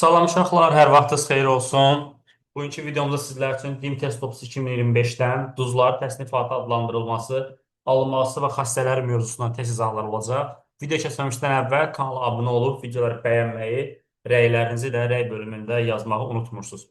Salam uşaqlar, hər vaxtınız xeyir olsun. Bugünkü videomuzda sizlər üçün DİM Test Topsu 2025-dən duzlar təsnifatı adlandırılması, alınması və xassələri mövzusundan test izahları olacaq. Video keçməmişdən əvvəl kanala abunə olub videoları bəyənməyi, rəylərinizi də rəy bölümündə yazmağı unutmursunuz.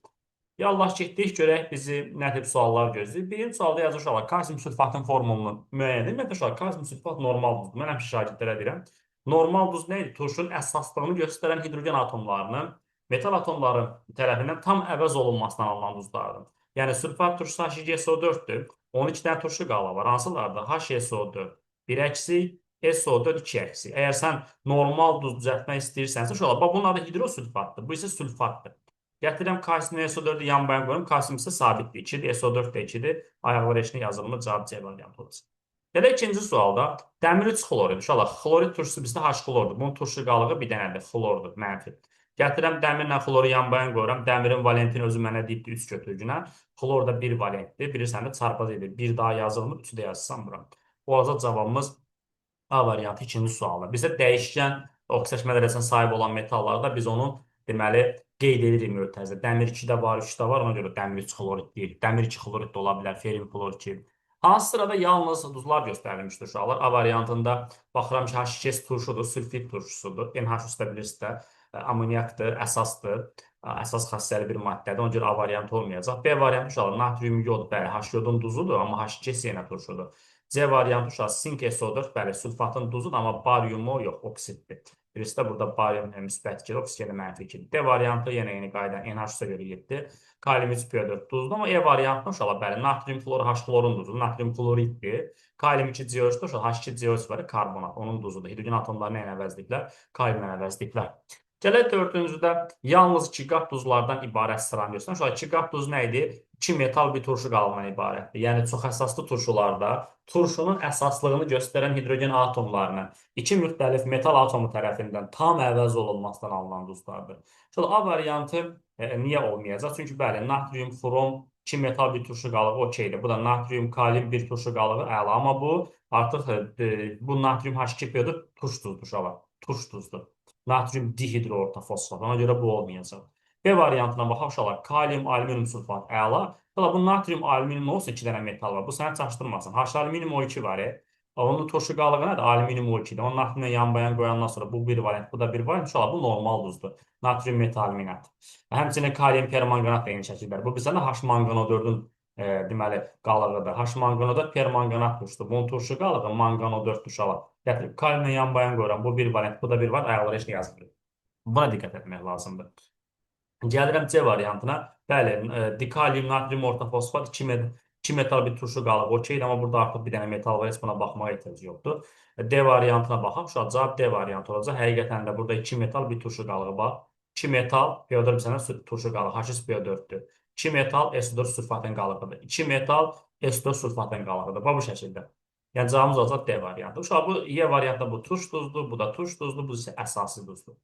Yallah getdik, görək bizi nə tip suallar gözləyir. Birinci sualda yazır uşaqlar, kalsium sülfatın formulunu müəyyən edin. Ümumiyyətlə uşaqlar, kalsium sülfat normal duzdur. Mən həmişə şagirdlərə deyirəm. Normal duz nə idi? Turşunun əsaslığını göstərən hidrogen atomlarının metal atomları tərəfindən tam əvəz olunmasından alınan duzlardır. Yəni sülfat turşusu H2SO4-dür. 12 dənə turşu qalığı var. Hansılardır? HSO4 1 əksik, SO4 2 əksik. Əgər sən normal duz düzəltmək istəyirsənsə, uşaqlar, bax bunun adı hidrosülfatdır. Bu isə sülfatdır. Gətirirəm kalsium SO4-ü yan bayan qoyuram. Kalsium isə sabitdir. 2-dir, SO4 də 2-dir. Ayaqlar eşini yazılımı cavab C variantı olacaq. Gələk ikinci sualda dəmir 3 xlorid. Uşaqlar, xlorid turşusu bizdə H xlordur. Bunun turşu qalığı bir dənədir, xlordur, mənfi. Gətirirəm dəmirlə xloru yan bayan qoyuram. Dəmirin valentini özü mənə deyibdi 3 götürgünə. Xlor da 1 valentdir. Bilirsən də çarpaz edir. Bir daha yazılmır, 3-ü də yazsam bura. Olacaq cavabımız A variantı ikinci sualda. Bizdə dəyişkən oksidaşma dərəcəsinə sahib olan metallarda biz onu deməli qeyd edirik mötərizə. Dəmir 2 də var, 3 də var. Ona görə dəmir 3 xlorid deyirik. Dəmir 2 xlorid də ola bilər, ferin xlor 2. Hansı sırada yalnız duzlar göstərilmişdir uşaqlar? A variantında baxıram ki, H2S turşudur, sülfit turşusudur. NH3 da bilirsiniz də amoniakdır, əsasdır. Əsas xassəli bir maddədir. Ona görə A variantı olmayacaq. B variantı uşaqlar, natrium yod, bəli, H yodun duzudur, amma H2S yenə turşudur. C variantı uşaqlar, sink SO4, bəli, sülfatın duzudur, amma bariumu yox, oksiddir. Birisi də burada barium müsbət 2, oksigen mənfi 2. D variantı yenə eyni qayda NH3-ə görə 7. Kalium 3PO4 duzdur, amma E variantı uşaqlar, bəli, natrium xlor H xlorun duzudur, natrium xloriddir. Kalium 2 CO3-dür, uşaqlar, H2 CO3 var, karbonat, onun duzudur. Hidrogen atomları nə ilə əvəzləyiblər? Kaliumla əvəzləyiblər. Gələk dördüncüdə yalnız iki qat duzlardan ibarət sıranı göstərir. Uşaqlar, iki qat duz nə idi? İki metal bir turşu qalığından ibarətdir. Yəni çox əsaslı turşularda turşunun əsaslığını göstərən hidrogen atomlarının iki müxtəlif metal atomu tərəfindən tam əvəz olunmasından alınan duzlardır. Uşaqlar, A variantı niyə olmayacaq? Çünki bəli, natrium, xrom iki metal bir turşu qalığı okeydir. Bu da natrium, kalium bir turşu qalığı əla. Amma bu artıq bu natrium H2PO4 turş duzdur uşaqlar. Turş duzdur. Natrium dihidroortofosfat. Ona görə bu olmayacaq. B variantına baxaq uşaqlar. Kalium, alüminium sulfat əla. Uşaqlar, bu natrium, alüminium olsa iki dənə metal var. Bu səni çaşdırmasın. H alüminium O2 var. Onun turşu qalığı nədir? Alüminium O2-dir. Onun natriumla yan bayan qoyandan sonra bu bir variant, bu da bir variant. Uşaqlar, bu normal duzdur. Natrium metalminat. Həmçinin kalium permanganat da eyni şəkildə. Bu bizə H mangano 4-ün deməli qalığıdır. H mangano 4 permanganat turşudur. Bunun turşu qalığı mangano 4 uşaqlar. Gətirib kaliumla yan bayan qoyuram. Bu bir variant, bu da bir variant. Ayaqları heç nə yazmır. Buna diqqət etmək lazımdır. Gəlirəm C variantına. Bəli, dikalium natrium ortofosfat 2 metal bir turşu qalığı okeydir, amma burada artıq bir dənə metal var, heç buna baxmağa ehtiyac yoxdur. D variantına baxaq. Şu an cavab D variantı olacaq. Həqiqətən də burada 2 metal bir turşu qalığı var. 2 metal PO4 bir sənə turşu qalığı H3PO4-dür. 2 metal SO4 sülfatın qalığıdır. 2 metal SO4 sülfatın qalığıdır. Bax bu şəkildə. Yəni cavabımız olacaq D variantı. Uşaq, bu Y variantında bu turş duzdur, bu da turş duzdur, bu isə əsasi duzdur.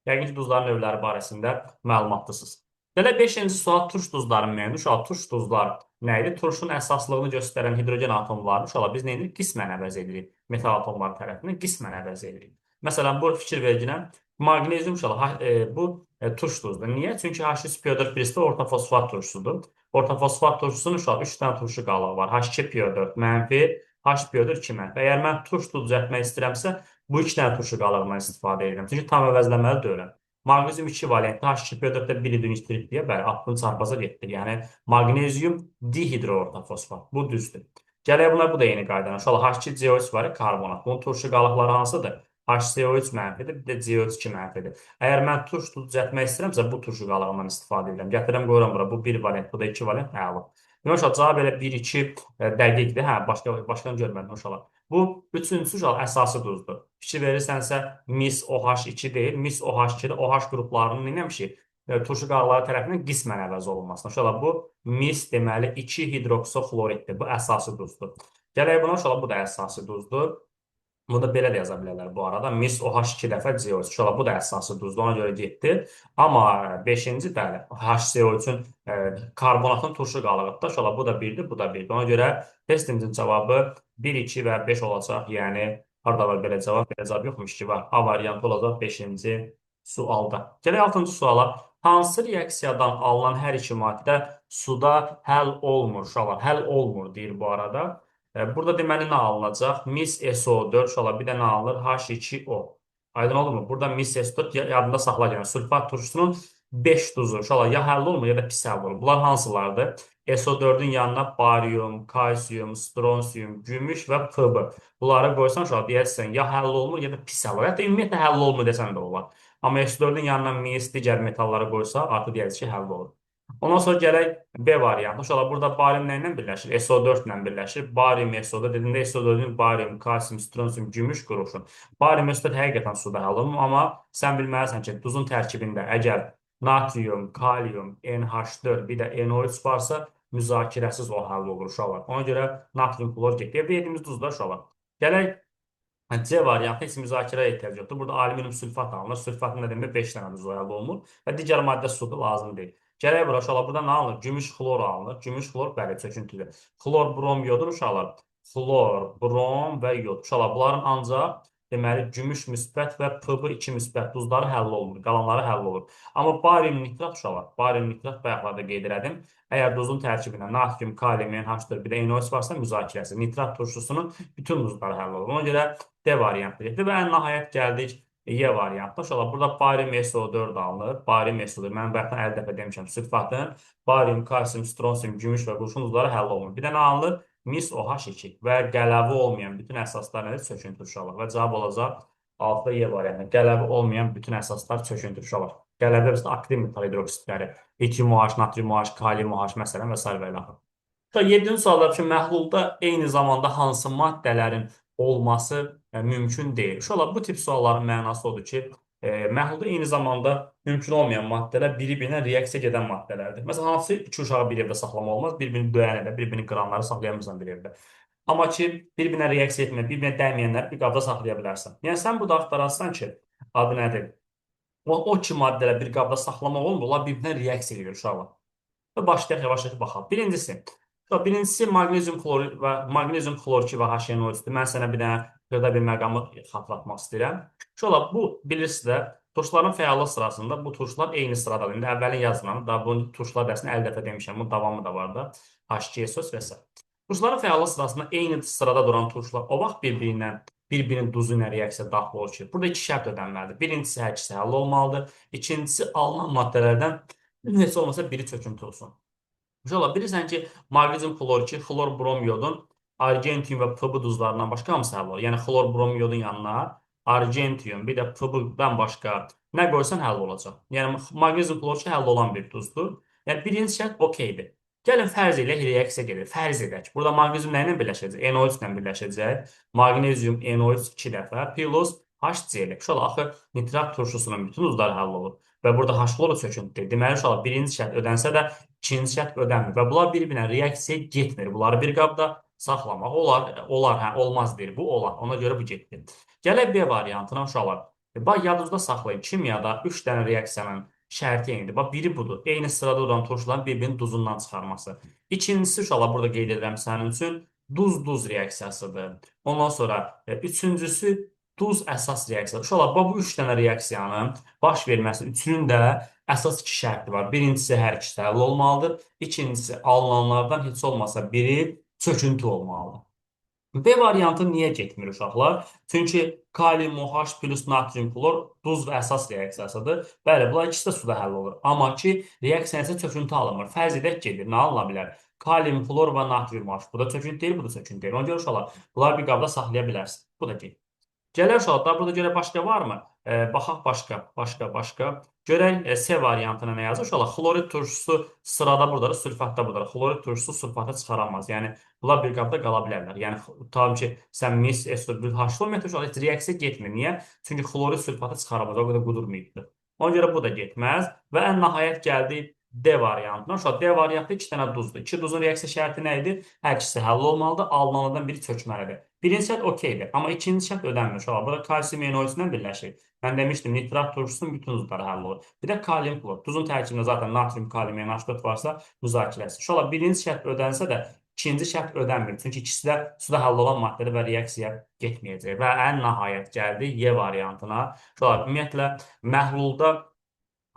Yəqin ki, duzların növləri barəsində məlumatlısınız. Belə 5-ci sual turş duzların müəyyən. Uşaq, turş duzlar nə idi? Turşun əsaslığını göstərən hidrogen atomlarını uşaqlar biz nə edirik? Qismən əvəz edirik. Metal atomları tərəfindən qismən əvəz edirik. Məsələn, bu fikir verginə maqnezium uşaqlar, bu turş duzdur. Niyə? Çünki H3PO4 birisi də ortofosfat turşusudur. Ortofosfat turşusunun uşaq 3 dənə turşu qalığı var. H2PO4 mənfi, HPO4 2 mənfi. Əgər mən turş duz düzəltmək istəyirəmsə, bu iki dənə turşu qalığından istifadə edirəm. Çünki tam əvəzləməli deyiləm. Maqnezium 2 valentli, H2PO4-də 1 hidrogen deyə, bəli, atdım çarpaza getdi. Yəni maqnezium dihidroortofosfat. Bu düzdür. Gələk buna, bu da eyni qaydanı. Uşaqlar, H2CO3 var, karbonat. Bunun turşu qalıqları hansıdır? HCO3 mənfidir, bir də CO2 mənfidir. Əgər mən turş duz düzəltmək istəyirəmsə, bu turşu qalığından istifadə edirəm. Gətirirəm, qoyuram bura. Bu 1 valent, bu da 2 valent, əla. Demək, uşaq, cavab elə 1-2 dəqiqdir. Hə, başqanı görmədim uşaqlar. Bu üçüncüsü uşaq əsası duzdur. Fikir verirsənsə, mis OH2 deyil, mis OH2-də OH qruplarının nə etmişik? Turşu qalıqları tərəfindən qismən əvəz olunmasına. Uşaqlar, bu mis deməli 2 hidroksoxloriddir. Bu əsası duzdur. Gələk buna uşaqlar, bu da əsası duzdur. Bunu da belə də yaza bilərlər bu arada. Mis OH 2 dəfə CO3. Uşaqlar, bu da əsası duzdur, ona görə getdi. Amma 5-ci, bəli, HCO3-ün karbonatın turşu qalığıdır da. Uşaqlar, bu da 1-dir, bu da 1-dir. Ona görə testimizin cavabı 1, 2 və 5 olacaq. Yəni, harada var belə cavab? Belə cavab yoxmuş ki, var. A variantı olacaq 5-ci sualda. Gələk 6-cı suala. Hansı reaksiyadan alınan hər iki maddə suda həll olmur uşaqlar? Həll olmur deyir bu arada. Burada deməli nə alınacaq? Mis SO4 uşaqlar, bir də nə alınır? H2O. Aydın olurmu? Burada mis SO4 yadında saxla. Yəni sülfat turşusunun 5 duzu uşaqlar ya həll olmur ya da pis həll olur. Bunlar hansılardır? SO4-ün yanına barium, kalsium, stronsiyum, gümüş və Pb. Bunları qoysan uşaqlar deyərsən ya həll olmur ya da pis həll olur. Hətta ümumiyyətlə həll olmur desən də olar. Amma SO4-ün yanına mis, digər metalları qoysa artıq deyərik ki, həll olur. Ondan sonra gələk B variantı. Uşaqlar burada barium nə ilə birləşir? SO4 ilə birləşir. Barium SO4 dediyində SO4-ün barium, kalsium, stronsiyum, gümüş, qurğuşun. Barium SO4 həqiqətən suda həll olunmur, amma sən bilməlisən ki, duzun tərkibində əgər natrium, kalium, NH4, bir də NO3 varsa müzakirəsiz o həll olur uşaqlar. Ona görə natrium klor getdi. Evdə yediyimiz duzlar uşaqlar. Gələk C variantı, heç müzakirəyə ehtiyac yoxdur. Burada alüminium sülfat alınır. Sülfatın nə demək? 5 dənə duz həll olunur və digər maddə sudur, lazım deyil. Gələk bura uşaqlar, burada nə alınır? Gümüş xlor alınır. Gümüş xlor, bəli, çöküntüdür. Xlor, brom, yodur uşaqlar. Xlor, brom və yod. Uşaqlar, bunların ancaq deməli gümüş müsbət və Pb2 müsbət duzları həll olunur. Qalanları həll olur. Amma barium nitrat uşaqlar, barium nitrat bayaqlarda qeyd elədim. Əgər duzun tərkibində natrium, kalium, NH4, bir də NO3 varsa müzakirəsi. Nitrat turşusunun bütün duzları həll olur. Ona görə D variantı getdi və ən nəhayət gəldik Y variantına. Uşaqlar, burada barium SO4 alınır. Barium SO4. Mən bayaqdan 50 dəfə demişəm. Sülfatın barium, kalsium, stronsiyum, gümüş və qurşun duzları həll olunur. Bir də nə alınır? Mis OH2 və qələvi olmayan bütün əsaslar nədir? Çöküntü uşaqlar. Və cavab olacaq 6 Y variantı. Qələvi olmayan bütün əsaslar çöküntü uşaqlar. Qələvdə bizdə aktiv metal hidroksидləri, litium OH, natrium OH, kalium OH məsələn və sair və ilaxır. 7-ci suallar üçün məhlulda eyni zamanda hansı maddələrin olması mümkün deyil. Uşaqlar, bu tip sualların mənası odur ki, məhlulda eyni zamanda mümkün olmayan maddələr biri-birinə reaksiya gedən maddələrdir. Məsələn, hansı iki uşağı bir evdə saxlamaq olmaz? Bir-birini döyən evdə, bir-birini qıranları saxlaya bilmirsən bir evdə. Amma ki, bir-birinə reaksiya etməyən, bir-birinə dəyməyənləri bir qabda saxlaya bilərsən. Yəni, sən burada axtararsan ki, adı nədir? O ki maddələr bir qabda saxlamaq olmur, onlar bir-birinə reaksiya edir uşaqlar. Və başlayaq yavaş-yavaş baxaq. Birincisi maqnezium xlor və maqnezium xlor 2 və HNO3-dür. Mən sənə bir dənə xırda bir məqamı xatırlatmaq istəyirəm. Uşaqlar, bu bilirsiniz də, turşuların fəallıq sırasında bu turşular eyni sıradadır. İndi əvvəlin yazmıram. Daha bunu turşular dərsində 50 dəfə demişəm. Bunun davamı da var da. H2SO və s. Turşuların fəallıq sırasında eyni sırada duran turşular o vaxt bir-birinin duzu ilə reaksiya daxil olur ki, burada iki şərt ödənməlidir. Birincisi, hər ikisi həll olmalıdır. İkincisi, alınan maddələrdən heç olmasa biri çöküntü olsun. Uşaqlar, bilirsən ki, maqnezium xlor 2, xlor, brom, yodun argentium və Pb duzlarından başqa hamısı həll olur. Yəni, xlor, brom, yodun yanına argentium, bir də Pb-dan başqa nə qoysan həll olacaq. Yəni, maqnezium xlor 2 həll olan bir duzdur. Yəni, birinci şərt okeydir. Gəlin, fərz eləyək, reaksiya gedir. Fərz edək. Burada maqnezium nə ilə birləşəcək? NO3 ilə birləşəcək. Maqnezium NO3 2 dəfə plus HCl. Uşaqlar, axı nitrat turşusunun bütün duzları həll olur. Və burada H xloru çöküntüdür. Deməli, uşaqlar, birinci şərt ödənsə də ikinci şərt ödənmir. Və bunlar bir-birinə reaksiya getmir. Bunları bir qabda saxlamaq olar, olar, hə, olmaz deyir. Bu olar. Ona görə bu getdi. Gələk B variantına uşaqlar. Bax, yadınızda saxlayın. Kimyada 3 dənə reaksiyanın şərti eynidir. Bax, biri budur. Eyni sırada duran turşuların bir-birinin duzundan çıxarması. İkincisi, uşaqlar, burada qeyd edirəm sənin üçün, duz-duz reaksiyasıdır. Ondan sonra üçüncüsü duz əsas reaksiyası. Uşaqlar, bax, bu 3 dənə reaksiyanın baş verməsi üçünün də əsas iki şərti var. Birincisi, hər ikisi həll olmalıdır. İkincisi, alınanlardan heç olmasa biri çöküntü olmalıdır. B variantı niyə getmir uşaqlar? Çünki kalium OH plus natrium klor duz və əsas reaksiyasıdır. Bəli, bunlar ikisi də suda həll olur. Amma ki, reaksiya isə çöküntü alınmır. Fərz edək gedir. Nə alına bilər? Kalium klor və natrium OH. Bu da çöküntü deyil, bu da çöküntü deyil. Ona görə uşaqlar, bunları bir qabda saxlaya bilərsin. Bu da gedir. Gələr uşaqlar, burada görə başqa varmı? Baxaq başqa. Görək C variantına nə yazır? Uşaqlar, xlorid turşusu sırada buradadır, sülfat da buradadır. Xlorid turşusu sülfatı çıxaramaz. Yəni, bunlar bir qabda qala bilərlər. Yəni, tutalım ki, sən mis, SO4, H uşaqlar, heç reaksiya getmir. Niyə? Çünki xlorid sülfatı çıxaramaz, o qədər qudurmayıbdır. Ona görə bu da getməz. Və ən nəhayət gəldik D variantına. Uşaqlar, D variantı 2 dənə duzdur. 2 duzun reaksiya şərti nə idi? Hər ikisi həll olmalıdır. Alınanlardan biri çökməlidir. Birinci şərt okeydir. Amma ikinci şərt ödənmir. Uşaqlar, burada kalsium NO3 ilə birləşir. Mən demişdim, nitrat turşusunun bütün duzları həll olur. Bir də kalium klor. Duzun tərkibində zaten natrium, kalium, NH4 varsa müzakirəsi. Uşaqlar, birinci şərt ödənsə də ikinci şərt ödənmir. Çünki ikisi də suda həll olan maddədir və reaksiya getməyəcək. Və ən nəhayət gəldi Y variantına. Uşaqlar, ümumiyyətlə, məhlulda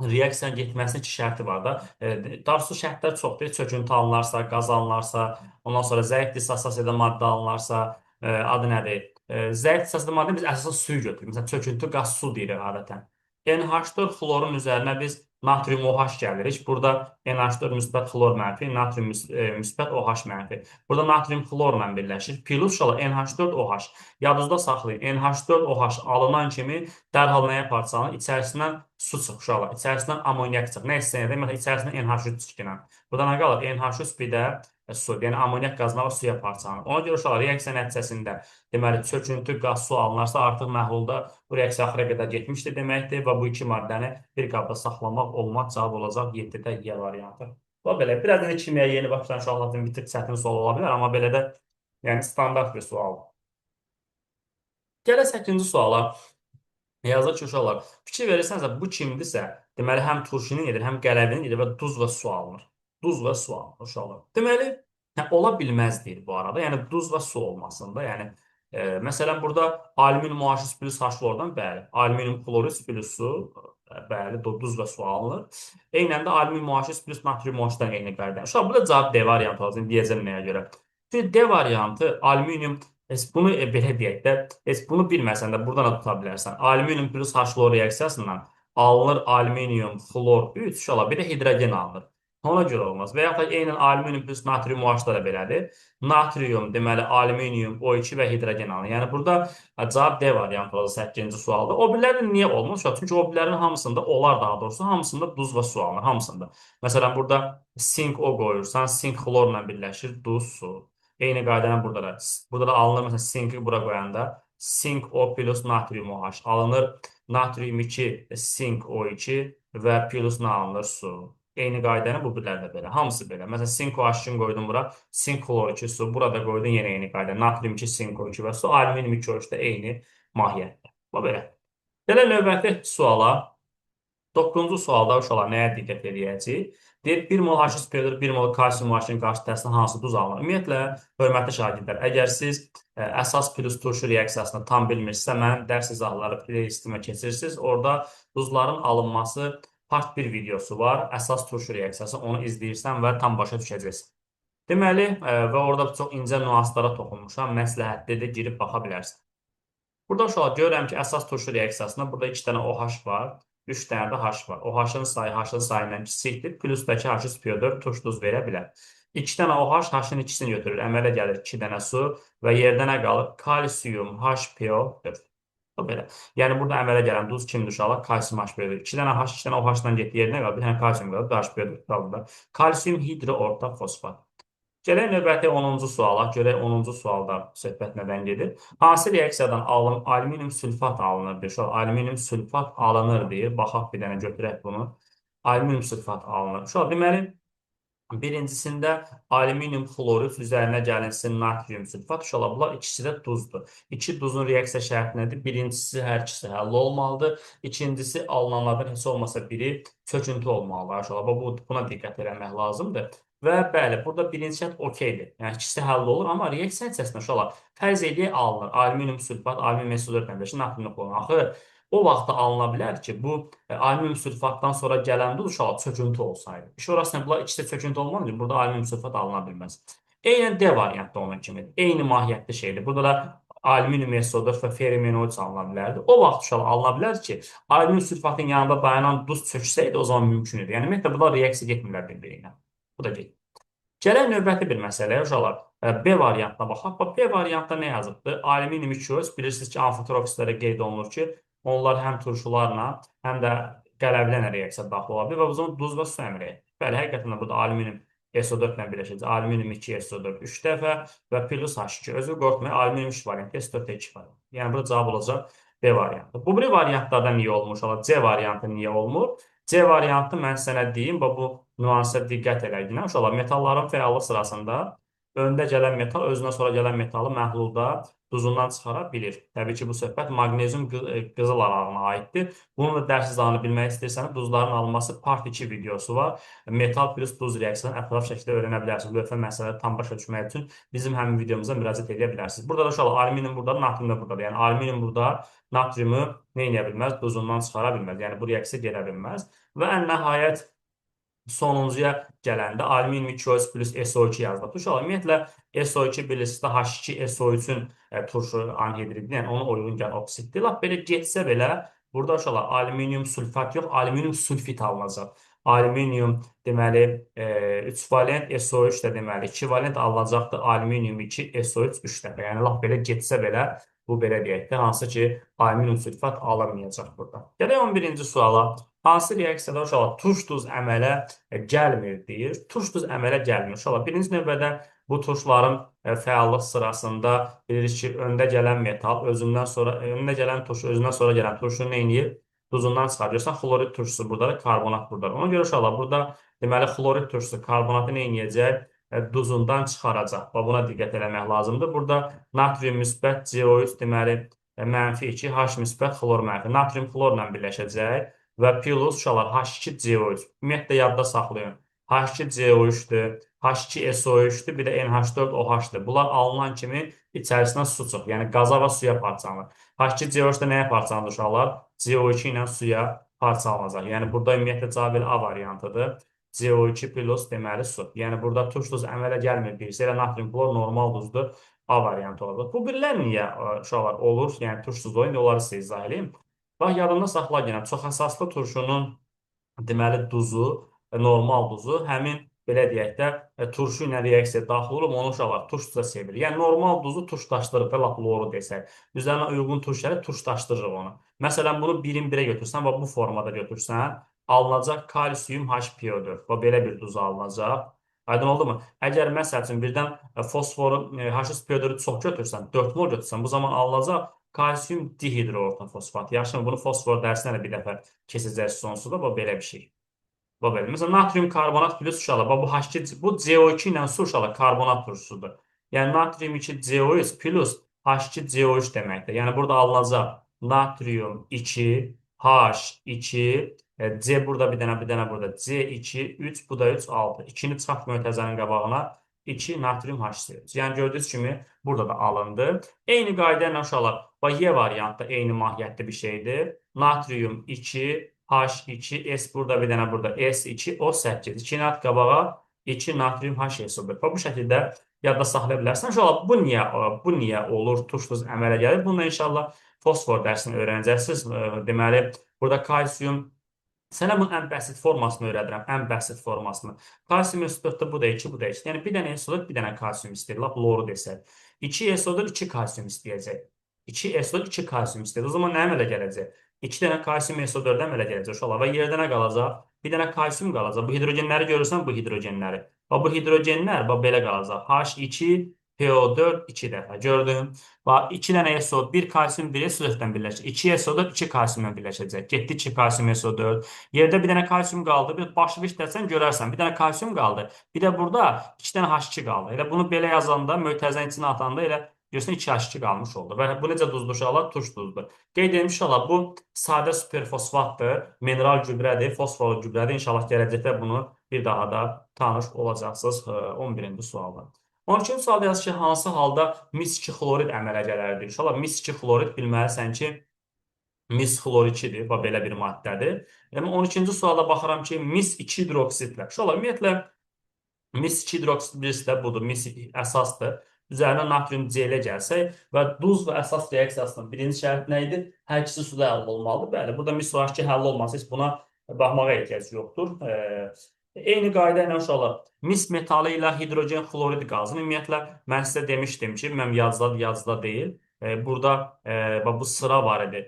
Reaksiyanın getməsinin iki şərti var da. Daha doğrusu şərtlər çoxdur. Çöküntü alınarsa, qaz alınarsa, ondan sonra zəif dissosiasiyada maddə alınarsa, adı nədir? Zəif dissosiasiyada maddə biz əsasən suyu götürürük. Məsələn, çöküntü, qaz, su deyirik adətən. NH4 xlorun üzərinə biz natrium OH gəlirik. Burada NH4 müsbət xlor mənfi, natrium müsbət OH mənfi. Burada natrium xlorla birləşir. Plus uşaqlar NH4 OH. Yadınızda saxlayın. NH4 OH alınan kimi dərhal nəyə parçalanır? İçərisindən su çıx uşaqlar. İçərisindən amonyak çıx. Nə istəyir? Məsələn, içərisindən NH3 çıxır. Burada nə qalır? NH3 bir də su. Yəni amonyak qazına və suya parçalanır. Ona görə uşaqlar reaksiya nəticəsində deməli çöküntü, qaz, su alınarsa artıq məhlulda bu reaksiya axıra qədər getmişdir deməkdir və bu iki maddəni bir qabda saxlamaq olmaz. Cavab olacaq 7-də Y variantı. Və belə biraz da kimyaya yeni başlayan uşaqlar üçün bir tık çətin sual ola bilər, amma belə də yəni standart bir sual. Gələk 8-ci suala. Yazır ki, uşaqlar, fikir verirsənizə bu kimdirsə, deməli həm turşinin edir, həm qələvinin edir və duz və su alınır. Duz və su alınır uşaqlar. Deməli, ola bilməz deyir bu arada. Yəni duz və su olmasında. Yəni məsələn burada alüminium OH plus H xlordan bəli, alüminium xlor 3 plus su, bəli, duz və su alınır. Eynən də alüminium OH plus natrium OH-dan eyni qayda. Uşaqlar, burada cavab D variantı olacaq. Deyəcəm nəyə görə. Çünki D variantı alüminium bunu belə deyək də, bunu bilməsən də buradan da tuta bilərsən. Alüminium plus H xlor reaksiyasından alınır alüminium xlor 3, uşaqlar, bir də hidrogen alınır. Ona görə olmaz. Və yaxud da eynən alüminium plus natrium OH-da da belədir. Natrium, deməli alüminium O2 və hidrogen alınır. Yəni burada cavab D variantı olacaq 8-ci sualda. O birilərinin niyə olmaz? Çünki o birilərinin hamısında olar daha doğrusu hamısında duz və su alınır. Hamısında. Məsələn burada sink O qoyursan, sink xlorla birləşir, duz, su. Eyni qaydanı burada da. Burada da alınır məsələn sinki bura qoyanda sink O plus natrium OH alınır. Natrium 2 sink O2 və plus nə alınır? Su. Eyni qaydanı bu birlər də belə. Hamısı belə. Məsələn sink OH-ını qoydum bura. Sink xlor 2 su. Burada qoydun yenə eyni qayda. Natrium 2 sink O2 və su. Alüminium 2 OH da eyni mahiyyətdə. Bu belə. Gələk növbəti suala. 9-cu sualda uşaqlar nəyə diqqət eləyəcəyik? Deyir, 1 mol H3PO4, 1 mol kalsium OH-ın qarşı təsirinə hansı duz alınır? Ümumiyyətlə, hörmətli şagirdlər, əgər siz əsas plus turşu reaksiyasını tam bilmirsinizsə, mənim dərs izahları playlistimə keçirirsiniz. Orada duzların alınması part 1 videosu var. Əsas turşu reaksiyası, onu izləyirsən və tam başa düşəcəksən. Deməli, və orada çox incə nüanslara toxunmuşam. Məsləhətlidir, girib baxa bilərsən. Burada uşaqlar görürəm ki, əsas turşu reaksiyasında burada 2 dənə OH var. 3 dənə də H var. OH-ın sayı H-ın sayından kiçikdir. Plusdakı H3PO4 turş duz verə bilər. 2 dənə OH H-ın ikisini götürür. Əmələ gəlir 2 dənə su və yerdə nə qalır? Kalsium HPO4. O belə. Yəni burada əmələ gələn duz kimdir uşaqlar? Kalsium HPO4. 2 dənə H, 2 dənə OH-dan getdi yerinə qalır. Bir dənə kalsium qalır, bir HPO4 qalır. Kalsium hidroortafosfat. Gələk növbəti 10-cu suala. Görək 10-cu sualda söhbət nədən gedir? Hansı reaksiyadan alüminium sülfat alınır deyir. Uşaqlar, alüminium sülfat alınır deyir. Baxaq bir dənə götürək bunu. Alüminium sülfat alınır. Uşaqlar, deməli, birincisində alüminium xlorid üzərinə gəlinsin natrium sülfat. Uşaqlar, bunlar ikisi də duzdur. İki duzun reaksiya şərti nədir? Birincisi hər ikisi həll olmalıdır. İkincisi alınanlardan heç olmasa biri çöküntü olmalıdır. Uşaqlar, buna diqqət eləmək lazımdır. Və bəli, burada birinci şərt okeydir. Yəni ikisi həll olur, amma reaksiya nəticəsində uşaqlar fərz eləyək alınır. Alüminium sülfat, alüminium SO4 ilə birləşir, natrium xlorid. Axı o vaxtda alına bilər ki, bu alüminium sülfatdan sonra gələn duz uşaqlar çöküntü olsaydı. İş orasında bunlar ikisi də çöküntü olmadığı üçün burada alüminium sülfat alına bilməz. Eynən D variantı onun kimidir. Eyni mahiyyətli şeydir. Burada da alüminium SO4 və ferrum NO3 alına bilərdi. O vaxt uşaqlar alına bilər ki, alüminium sülfatın yanında dayanan duz çöksəydi o zaman mümkün idi. Yəni ümumiyyətlə bunlar reaksiya getmirlər bir-biri ilə. Bu da getmir. Gələk növbəti bir məsələyə uşaqlar. B variantına baxaq. Bax, B variantda nə yazıbdır? Alüminium 2O3 bilirsiniz ki, amfoter oksидlərə qeyd olunur ki, onlar həm turşularla, həm də qələvlərlə reaksiya daxil ola bilir və bu zaman duz və su əmr edir. Bəli, həqiqətən də burada alüminium SO4 ilə birləşəcək. Alüminium 2 SO4 3 dəfə və plus H2. Özü qorxmayın, alüminium 3 variantı, SO4 2 variantı. Yəni burada cavab olacaq B variantı. Bu biri variantlardan niyə olmuş? C variantı niyə olmur? C variantı mən sənə deyim, bax bu nüansa diqqət eləyinə. Uşaqlar, metalların fəallıq sırasında Öndə gələn metal özündən sonra gələn metalı məhlulda duzundan çıxara bilir. Təbii ki, bu söhbət maqnezium qızıl arağına aiddir. Bunun da dərs izahını bilmək istəyirsəniz, duzların alınması part 2 videosu var. Metal plus duz reaksiyasını ətraf şəkildə öyrənə bilərsiniz. Lövhə məsələləri tam başa düşmək üçün bizim həmin videomuza müraciət edə bilərsiniz. Burada da uşaqlar, alüminium burada, natrium da buradadır. Yəni alüminium burada natriumu nə edə bilməz? Duzundan çıxara bilməz. Yəni bu reaksiya gedə bilməz. Və ən nəhayət sonuncuya gələndə alüminium 2O3 plus SO2 yazılır. Uşaqlar, ümumiyyətlə SO2 bilirsiniz də H2SO3-ün turşu anhidriddir, yəni ona uyğun gələn oksiddir. Lap belə getsə belə burada uşaqlar alüminium sülfat yox, alüminium sülfit alınacaq. Alüminium deməli 3 valent, SO3 də deməli 2 valent alınacaqdır. Alüminium 2, SO3 3 dəfə. Yəni lap belə getsə belə bu belə deyək də, hansı ki alüminium sülfat alınmayacaq burada. Gələk 11-ci suala. Hansı reaksiyada uşaqlar turş duz əmələ gəlmir deyir. Turş duz əmələ gəlmir. Uşaqlar, birinci növbədə bu turşların fəallıq sırasında bilirik ki, öndə gələn metal özündən sonra öndə gələn turş özündən sonra gələn turşunu nə edir? Duzundan çıxarır. Görürsən, xlorid turşusu buradadır, karbonat buradadır. Ona görə uşaqlar burada deməli xlorid turşusu karbonatı nə edəcək? Duzundan çıxaracaq. Bax, buna diqqət eləmək lazımdır. Burada natrium müsbət CO3 deməli mənfi 2, H müsbət xlor mənfi. Natrium xlorla birləşəcək və plus uşaqlar H2CO3. Ümumiyyətlə yadda saxlayın. H2CO3-dür, H2SO3-dür, bir də NH4OH-dır. Bunlar alınan kimi içərisindən su çıx, yəni qaza və suya parçalanır. H2CO3-də nəyə parçalanır uşaqlar? CO2 ilə suya parçalanacaq. Yəni burada ümumiyyətlə cavab elə A variantıdır. CO2 plus deməli su. Yəni burada turş duz əmələ gəlmir deyirsə, elə natrium klor normal duzdur. A variantı olacaq. Bu birlər niyə uşaqlar olur? Yəni turş duz olur. İndi onları sizə izah edeyim. Bax, yadında saxla yenə, çox əsaslı turşunun deməli duzu, normal duzu həmin belə deyək də turşu ilə reaksiyaya daxil olub, onu uşaqlar turş duza çevirir. Yəni normal duzu turşlaşdırır, da lap loru desək. Üzərinə uyğun turş gəlir, turşlaşdırırıq onu. Məsələn, bunu birin birə götürsən və bu formada götürsən, alınacaq kalsium HPO4. Bax, belə bir duz alınacaq. Aydın oldu mu? Əgər məsəl üçün birdən fosforu H3PO4-ü çox götürsən, 4 mol götürsən, bu zaman alınacaq kalsium dihidroortofosfat. Yaxşı mı? Bunu fosfor dərsinə də bir dəfə keçəcək sonsuzda. Bax, belə bir şey. Bax, belə. Məsələn, natrium karbonat plus uşaqlar. Bax, bu H2, bu CO2 ilə su uşaqlar karbonat turşusudur. Yəni, natrium 2 CO3 plus H2CO3 deməkdir. Yəni, burada alınacaq natrium 2, H2, C burada bir dənə, bir dənə burada. C2, 3, bu da 3, 6. 2-ni çıxart mötərizənin qabağına. 2 natrium HCO3. Yəni gördüyünüz kimi burada da alındı. Eyni qayda ilə uşaqlar, bax Y variantda eyni mahiyyətli bir şeydir. Natrium 2, H2, S burada bir dənə burada S2, O8. 2-ni at qabağa, 2 natrium HSO4. Bax bu şəkildə yadda saxlaya bilərsən. Uşaqlar, bu niyə olur? Turş duz əmələ gəlir. Bununla inşallah fosfor dərsini öyrənəcəksiniz. Deməli, burada kalsium. Sənə bunun ən bəsit formasını öyrədirəm. Ən bəsit formasını. Kalsium SO4-də bu da 2, bu da 2. Yəni bir dənə SO4, bir dənə kalsium istəyir. Lap loru desək. 2 SO4, 2 kalsium istəyəcək. 2 SO4, 2 kalsium istəyəcək. O zaman nə əmələ gələcək? 2 dənə kalsium SO4 əmələ gələcək uşaqlar. Və yerdə nə qalacaq? Bir dənə kalsium qalacaq. Bu hidrogenləri görürsən, bu hidrogenləri. Bax, bu hidrogenlər bax, belə qalacaq. H2, PO4 2 dəfə. Gördün? Bax, 2 dənə SO, 1 kalsium 1 SO4-dən birləşir. 2 SO4 2 kalsiumla birləşəcək. Getdi 2 kalsium SO4. Yerdə bir dənə kalsium qaldı. Bir başlı işləsən görərsən. Bir dənə kalsium qaldı. Bir də burada 2 dənə H2 qaldı. Elə bunu belə yazanda, mötərizənin içinə atanda elə görürsən 2 H2 qalmış oldu. Və bu necə duzdur uşaqlar? Turş duzdur. Qeyd edeyim uşaqlar, bu sadə superfosfatdır, mineral gübrədir, fosforlu gübrədir. İnşallah gələcəkdə bunu bir daha da tanış olacaqsınız 11-ci sualda. 12-ci sualda yazır ki, hansı halda mis 2 xlorid əmələ gələrdir? İnşallah mis 2 xlorid bilməlisən ki, mis xlor 2-dir, bax belə bir maddədir. Yəni 12-ci sualda baxıram ki, mis 2 hidroksidlə. Uşaqlar, ümumiyyətlə mis 2 hidroksid birisi də budur, mis əsasdır. Üzərinə natrium Cl gəlsək və duz və əsas reaksiyasının birinci şərti nə idi? Hər ikisi suda həll olmalıdır. Bəli, burada mis OH2 həll olmasa heç buna baxmağa ehtiyac yoxdur. Eyni qayda ilə uşaqlar, mis metalı ilə hidrogen xlorid qazını. Ümumiyyətlə, mən sizə demişdim ki, mən yazıda deyil. Burada bax, bu sıra var idi.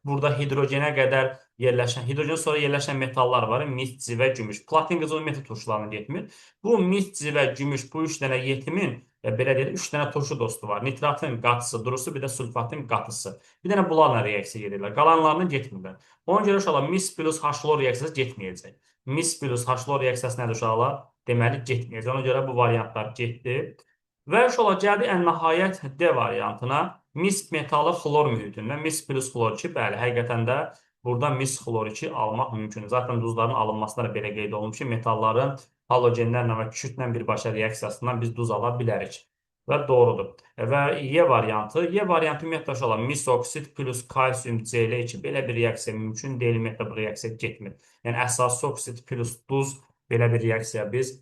Burada hidrogenə qədər yerləşən, hidrogen sonra yerləşən metallar var. Mis, civə, gümüş. Platin qızıl ümumiyyətlə turşularına getmir. Bu mis, civə, gümüş bu üç dənə yetimin belə deyək, üç dənə turşu dostu var. Nitratın qatısı, durusu, bir də sulfatın qatısı. Bir dənə bunlarla reaksiya gedirlər. Qalanlarını getmirlər. Ona görə uşaqlar, mis plus H-xlor reaksiyası getməyəcək. Mis plus H-xlor reaksiyası nədir uşaqlar? Deməli, getməyəcək. Ona görə bu variantlar getdi. Və uşaqlar gəldik ən nəhayət D variantına. Mis metalı xlor mühitində mis plus xlor 2, bəli, həqiqətən də burada mis xlor 2 almaq mümkündür. Zaten duzların alınmasında da belə qeyd olunmuş ki, metalların halogenlərlə və kükürdlə birbaşa reaksiyasından biz duz ala bilərik. Və doğrudur. Və Y variantı. Y variantı ümumiyyətlə uşaqlar mis oksid plus kalsium Cl2 belə bir reaksiya mümkün deyil. Ümumiyyətlə bu reaksiya getmir. Yəni əsaslı oksid plus duz belə bir reaksiya biz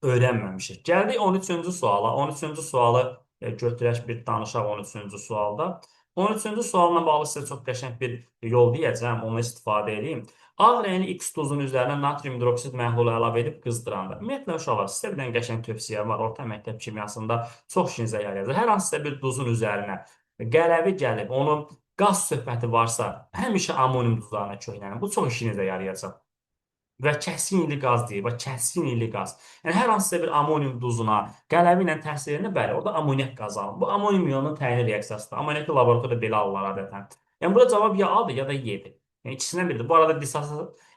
öyrənməmişik. Gəldik 13-cü suala. 13-cü sualı götürək bir danışaq 13-cü sualda. 13-cü sualla bağlı sizə çox qəşəng bir yol deyəcəm, onu istifadə edeyim. Ağ rəngli X duzun üzərinə natrium hidroksid məhlulu əlavə edib qızdıranda. Ümumiyyətlə uşaqlar, sizə bir dənə qəşəng tövsiyəm var. Orta məktəb kimyasında çox işinizə yarayacaq. Hər hansısa bir duzun üzərinə qələvi gəlib, onun qaz söhbəti varsa, həmişə amonium duzlarına köklənin. Bu çox işinizə yarayacaq. Və kəskin iyli qaz deyir. Bax, kəskin iyli qaz. Yəni, hər hansısa bir amonium duzuna qələvi ilə təsir edəndə, bəli, orada amoniak qazı alınır. Bu amonium ionunun təyin reaksiyasıdır. Amoniakı laboratoriyada belə alırlar adətən. Yəni, burada cavab ya A-dır, ya da Y-dir. Yəni, ikisindən biridir. Bu arada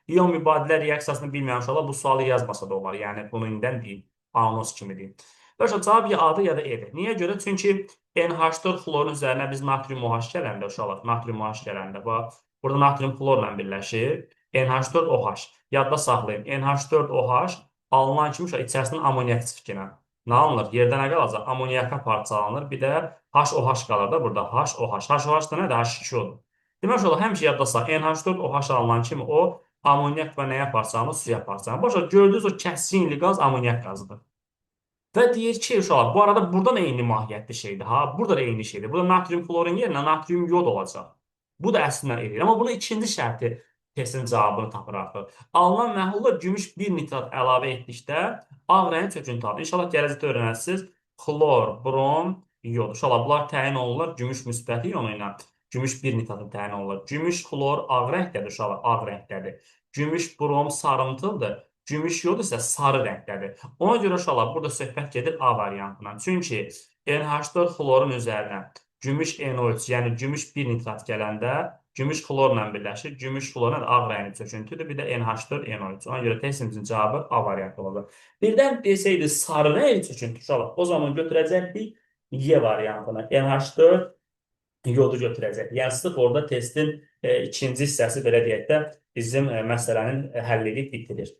ion mübadilə reaksiyasını bilməyən uşaqlar bu sualı yazmasa da olar. Yəni, bunu indidən deyim, anons kimi deyim. Və uşaq, cavab ya A-dır, ya da E-dir. Niyə görə? Çünki NH4 xlorun üzərinə biz natrium OH gələndə uşaqlar, natrium OH gələndə, bax, burada natrium xlorla birləşir. NH4OH. Yadda saxlayın. NH4OH alınan kimi uşaq içərisindən amoniak çıxır. Nə alınır? Yerdə nə qalacaq? Amoniaka parçalanır. Bir də HOH qalır da burada. HOH. HOH da nədir? H2O-dur. Demək uşaqlar, həmişə yadda saxlayın. NH4OH alınan kimi o amoniak və nəyə parçalanır? Suya parçalanır. Başa gördüyünüz o kəskin iyli qaz amoniak qazıdır. Və deyir ki, uşaqlar, bu arada burada da eyni mahiyyətli şeydir. Ha, burada da eyni şeydir. Burada natrium xlorun yerinə natrium yod olacaq. Bu da əslində eləyir. Amma bunun ikinci şərti testin cavabını tapır artıq. Alınan məhlula gümüş 1 nitrat əlavə etdikdə ağ rəngli çöküntü alır. İnşallah gələcəkdə öyrənərsiniz. Xlor, brom, yod. İnşallah bunlar təyin olunurlar gümüş müsbəti ionu ilə. Gümüş 1 nitratı təyin olunur. Gümüş xlor ağ rəngdədir uşaqlar, ağ rəngdədir. Gümüş brom sarımtıldır. Gümüş yod isə sarı rəngdədir. Ona görə uşaqlar burada söhbət gedir A variantından. Çünki NH4 xlorun üzərinə gümüş NO3, yəni gümüş 1 nitrat gələndə gümüş xlorla birləşir. Gümüş xlorla ağ rəngli çöküntüdür. Bir də NH4 NO3. Ona görə testimizin cavabı A variantı olacaq. Birdən deseydi sarı rəngli çöküntü uşaqlar, o zaman götürəcəkdik Y variantını. NH4 yodu götürəcək. Yəni sırf orada testin ikinci hissəsi belə deyək də bizim məsələnin həll edib bitirir.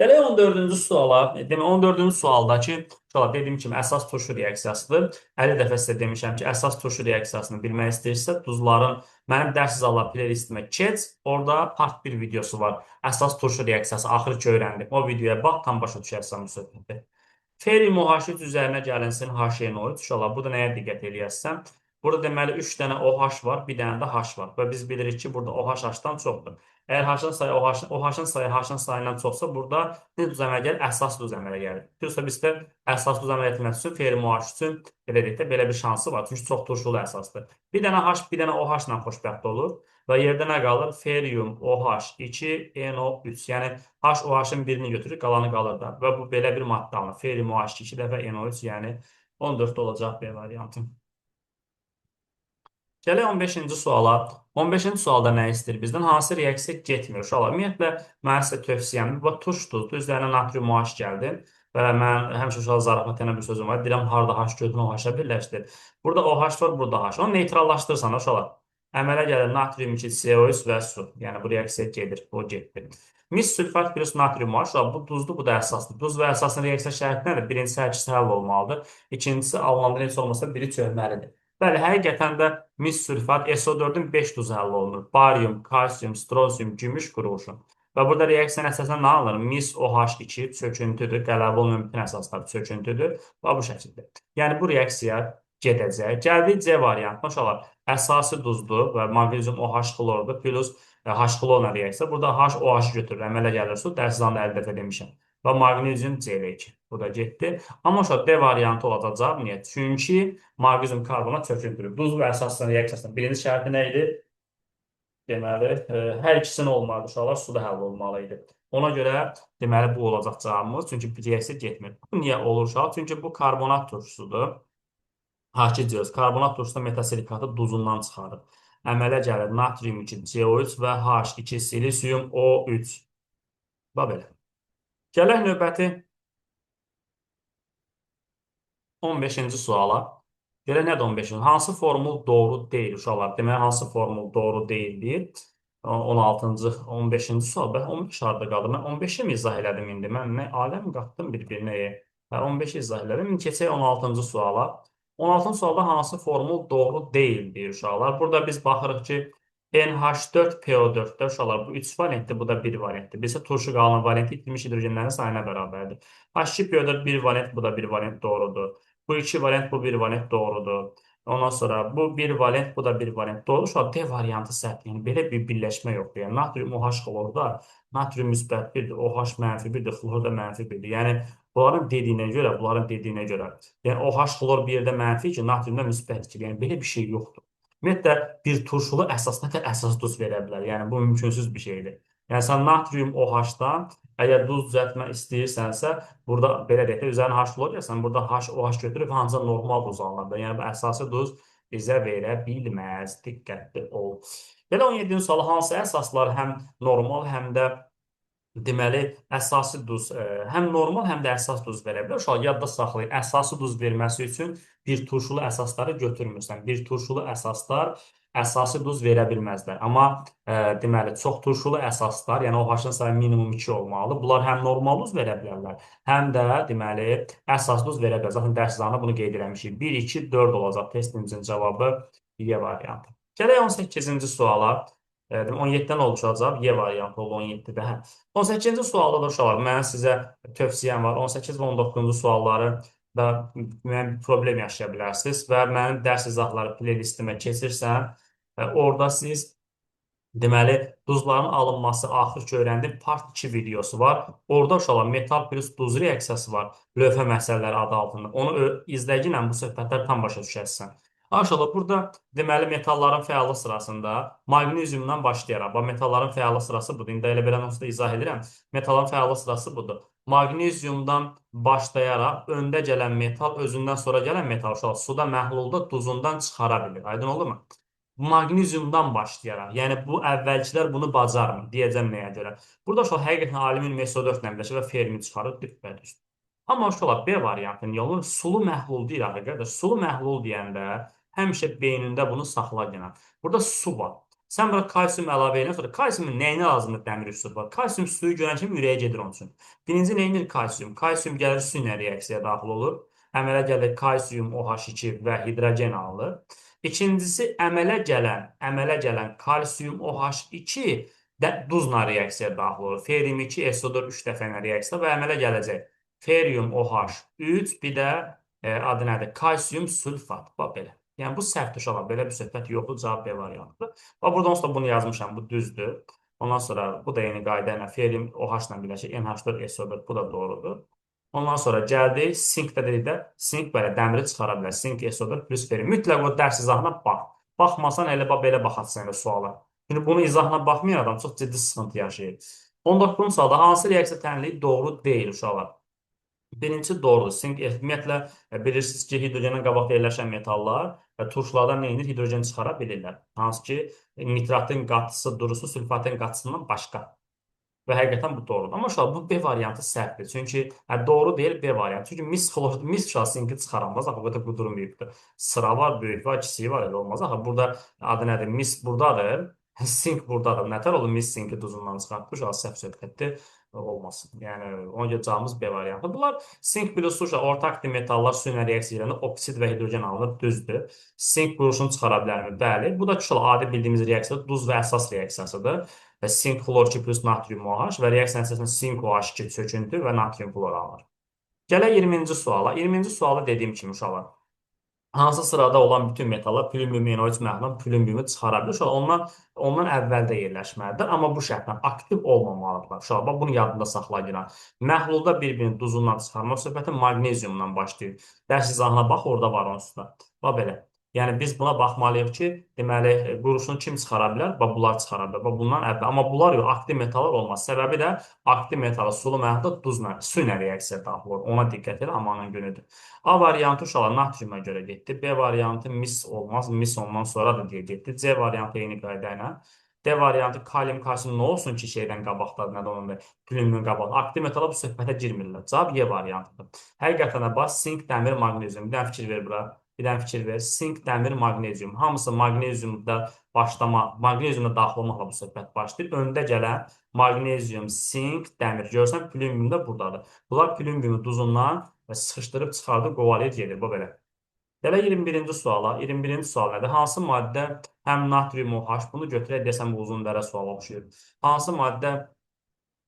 Gələk 14-cü suala. Demək 14-cü sualdakı uşaqlar dediyim kimi əsas turşu reaksiyasıdır. 50 dəfə sizə demişəm ki, əsas turşu reaksiyasını bilmək istəyirsə, duzların mənim dərs izahlar playlistimə keç. Orada part 1 videosu var. Əsas turşu reaksiyası axır ki öyrəndim. O videoya bax, tam başa düşərsən bu söhbəti. Ferium OH3 üzərinə gəlinsin HNO3. Uşaqlar, burada nəyə diqqət eləyəsən? Burada deməli 3 dənə OH var, bir dənə də H var. Və biz bilirik ki, burada OH H-dan çoxdur. Əgər H-ın sayı OH-ın sayı H-ın sayından çoxsa, burada nə duz əmələ gəlir? Əsas duz əmələ gəlir. Plus bizdə əsas duz əmələ etmək üçün ferium OH üçün belə deyək də belə bir şansı var. Çünki çox turşulu əsasdır. Bir dənə H, bir dənə OH ilə xoşbəxt olur və yerdə nə qalır? Ferium OH2 NO3. Yəni H OH-ın birini götürür, qalanı qalır da. Və bu belə bir maddə alınır. Ferium OH2 2 dəfə NO3, yəni 14 olacaq B variantı. Gələk 15-ci suala. 15-ci sualda nə istəyir bizdən? Hansı reaksiya getmir? Uşaqlar, ümumiyyətlə, mənim sizə tövsiyəmdir. Bu turş duzdur. Üzərinə natrium OH gəldi. Və mən həmişə uşaqlar zarafat deyən bir sözüm var. Deyirəm, harada H gördün, OH-a birləşdir. Burada OH var, burada H. Onu neytrallaşdırsan, uşaqlar, əmələ gəlir natrium 2 CO3 və su. Yəni, bu reaksiya gedir. Bu getdi. Mis sülfat plus natrium OH. Uşaqlar, bu duzdur, bu da əsasdır. Duz və əsasın reaksiya şərti nədir? Birincisi, hər ikisi həll olmalıdır. İkincisi, alınanda heç olmasa biri çökməlidir. Bəli, həqiqətən də mis sülfat SO4-ün 5 duzu həll olunur. Barium, kalsium, stronsiyum, gümüş, qurğuşun. Və burada reaksiyanın əsasında nə alınır? Mis OH2 çöküntüdür. Qələvi olmayan bütün əsaslar çöküntüdür. Və bu şəkildə. Yəni bu reaksiya gedəcək. Gəldik C variantına. Uşaqlar, əsası duzdur və maqnezium OH xlordur plus H xlorla reaksiya. Burada H OH götürür, əmələ gəlir su. Dərs zamanı 50 dəfə demişəm. Və maqnezium Cl2. Bu da getdi. Amma uşaq D variantı olacaq. Niyə? Çünki maqnezium karbonat çöküntülür. Duz və əsasların reaksiyasının birinci şərti nə idi? Deməli, hər ikisinin olmalıdır. Uşaqlar suda həll olmalı idi. Ona görə deməli bu olacaq cavabımız. Çünki reaksiya getmir. Bu niyə olur uşaq? Çünki bu karbonat turşusudur. H2CO3. Karbonat turşusu metasilikatı duzundan çıxarır. Əmələ gəlir natrium 2 CO3 və H2 silisium O3. Bax belə. Gələk növbəti 15-ci suala. Görə nədir 15-ci? Hansı formul doğru deyil uşaqlar? Deməli, hansı formul doğru deyil deyir. 16-cı, 15-ci sual. Bəs 15 harda qaldı? Mən 15-i mi izah elədim indi? Mən nə aləm qatdım bir-birinə. Hə, 15-i izah elədim. İndi keçək 16-cı suala. 16-cı sualda hansı formul doğru deyil deyir uşaqlar. Burada biz baxırıq ki, NH4PO4-də uşaqlar bu 3 valentdir, bu da 1 valentdir. Bizə turşu qalan valenti itilmiş hidrogenlərin sayına bərabərdir. H2PO4 1 valent, bu da 1 valent doğrudur. Bu 2 valent, bu 1 valent doğrudur. Ondan sonra bu 1 valent, bu da 1 valent doğru. Uşaqlar D variantı səhvdir. Yəni belə bir birləşmə yoxdur. Yəni natrium OH xlorda natrium müsbət 1-dir, OH mənfi 1-dir, xlor da mənfi 1-dir. Yəni bunların dediyinə görə, yəni OH xlor bir yerdə mənfi 2, natriumda müsbət 2. Yəni belə bir şey yoxdur. Ümumiyyətlə bir turşulu əsas nə tər əsas duz verə bilər? Yəni bu mümkünsüz bir şeydir. Yəni sən natrium OH-dan əgər duz düzəltmək istəyirsənsə, burada belə deyək də, üzərinə H xlor gəlsən, burada H OH götürüb hansısa normal duz alınır. Yəni bu əsasi duz bizə verə bilməz. Diqqətli ol. Belə 17-ci sualı hansı əsaslar həm normal, həm də deməli əsasi duz, həm normal, həm də əsas duz verə bilər. Uşaqlar yadda saxlayın. Əsasi duz verməsi üçün bir turşulu əsasları götürmürsən. Bir turşulu əsaslar əsasi duz verə bilməzlər. Amma deməli çox turşulu əsaslar, yəni OH-ın sayı minimum 2 olmalıdır. Bunlar həm normal duz verə bilərlər, həm də deməli əsas duz verə bilər. Zaten dərs izahında bunu qeyd eləmişik. 1, 2, 4 olacaq testimizin cavabı Y variantı. Gələk 18-ci suala. 17-dən olacaq. Y variantı oldu 17-də. Hə. 18-ci sualda da uşaqlar, mənim sizə tövsiyəm var. 18 və 19-cu sualları da müəyyən bir problem yaşaya bilərsiniz və mənim dərs izahları playlistimə keçirsən, orada siz deməli duzların alınması axır ki öyrəndim part 2 videosu var. Orada uşaqlar metal plus duz reaksiyası var. Lövhə məsələləri adı altında. Onu izləginlə bu söhbətləri tam başa düşərsən. Uşaqlar, burada deməli metalların fəallıq sırasında maqneziumdan başlayaraq, bax metalların fəallıq sırası budur. İndi elə belə onsuz da izah edirəm. Metalların fəallıq sırası budur. Maqneziumdan başlayaraq öndə gələn metal özündən sonra gələn metal uşaqlar suda məhlulda duzundan çıxara bilir. Aydın oldu mu? Maqneziumdan başlayaraq, yəni bu əvvəlkilər bunu bacarmır, deyəcəm nəyə görə. Burada uşaqlar həqiqətən alüminium SO4 ilə birləşir və fermi çıxarır, düppədüz. Amma uşaqlar B variantı niyə olur? Sulu məhlul deyil axı qardaş. Sulu məhlul deyəndə həmişə beynində bunu saxla yenə. Burada su var. Sən bura kalsium əlavə edəndən sonra kalsiumun nəyinə lazımdır dəmir üç sulfat? Kalsium suyu görən kimi ürəyə gedir onun üçün. Birinci neyinir kalsium? Kalsium gəlir su ilə reaksiyaya daxil olur. Əmələ gəlir kalsium OH2 və hidrogen alınır. İkincisi əmələ gələn kalsium OH2 də duzla reaksiyaya daxil olur. Ferium 2 SO4 3 dəfə ilə reaksiya və əmələ gələcək. Ferium OH3 bir də adı nədir? Kalsium sülfat. Bax belə. Yəni bu səhvdir uşaqlar. Belə bir söhbət yoxdur. Cavab B variantıdır. Bax burada onsuz da bunu yazmışam. Bu düzdür. Ondan sonra bu da eyni qayda ilə ferium OH ilə birləşir. NH4 SO4 bu da doğrudur. Ondan sonra gəldi. Sink də dedik də sink belə dəmiri çıxara bilər. Sink SO4 plus ferium. Mütləq o dərs izahına bax. Baxmasan elə bax belə baxarsan elə suala. Şimdi bunu izahına baxmayan adam çox ciddi sıxıntı yaşayır. 19-cu sualda hansı reaksiya tənliyi doğru deyil uşaqlar? Birincisi doğrudur. Sink ümumiyyətlə bilirsiniz ki, hidrogendən qabaqda yerləşən metallar və turşulardan nə edir? Hidrogen çıxara bilirlər. Hansı ki, nitratın qatısı, durusu sülfatın qatısından başqa. Və həqiqətən bu doğrudur. Amma uşaqlar bu B variantı səhvdir. Çünki doğru deyil B variantı. Çünki mis xlor, mis uşaq sinki çıxaramaz. Axı bu da qudurmayıbdır. Sıra var, böyük var, kiçiyi var, elə olmaz. Axı burada adı nədir? Mis buradadır. Sink buradadır. Nətər olur mis sinki duzundan çıxartdı. Uşaq səhv söhbətdir. Olmasın. Yəni ona görə cavabımız B variantı. Bunlar sink plus uşaq orta aktiv metallar su ilə reaksiya edəndə oksid və hidrogen alınır. Düzdür. Sink qurşunu çıxara bilərmi? Bəli. Bu da uşaq adi bildiyimiz reaksiya duz və əsas reaksiyasıdır. Və sink xlor 2 plus natrium OH və reaksiya nəticəsində sink OH2 çöküntü və natrium xlor alınır. Gələk 20-ci suala. 20-ci sualda dediyim kimi uşaqlar, hansı sırada olan bütün metallar plümbium NO3 məhlulundan plümbiumu çıxara bilir. Uşaqlar ondan əvvəldə yerləşməlidir, amma bu şərtlə aktiv olmamalıdırlar. Uşaqlar, bax bunu yadında saxlayın. Məhlulda bir-birinin duzundan çıxarma söhbəti maqneziumdan başlayır. Dərs izahına bax, orada var onsuz da. Bax belə. Yəni biz buna baxmalıyıq ki, deməli qurşunu kim çıxara bilər? Bax bunlar çıxara bilər. Bax bundan əvvəl. Amma bunlar yox, aktiv metallar olmaz. Səbəbi də aktiv metalı sulu məhlulda duzla, su ilə reaksiya daxil olur. Ona diqqət elə, amanın günüdür. A variantı uşaqlar natriuma görə getdi. B variantı mis olmaz. Mis ondan sonra da deyə getdi. C variantı eyni qayda ilə. D variantı kalium, kalsium nə olsun ki, şeydən qabaqdadır, nədə onun da plümün qabaqda. Aktiv metala bu söhbətə girmirlər. Cavab Y variantıdır. Həqiqətən də bax, sink, dəmir, maqnezium. Bir dənə fikir ver bura. Bir dənə fikir ver. Sink, dəmir, maqnezium. Hamısı maqneziumda başlama, maqneziumda daxil olmaqla bu söhbət başlayır. Öndə gələn maqnezium, sink, dəmir. Görürsən, plümbium da buradadır. Bunlar plümbiumu duzundan sıxışdırıb çıxardır, qovalayır, gedir. Bu belə. Gələk 21-ci suala. 21-ci sual nədir? Hansı maddə həm natrium OH, bunu götürək desəm bu uzun dərə suala oxşayır. Hansı maddə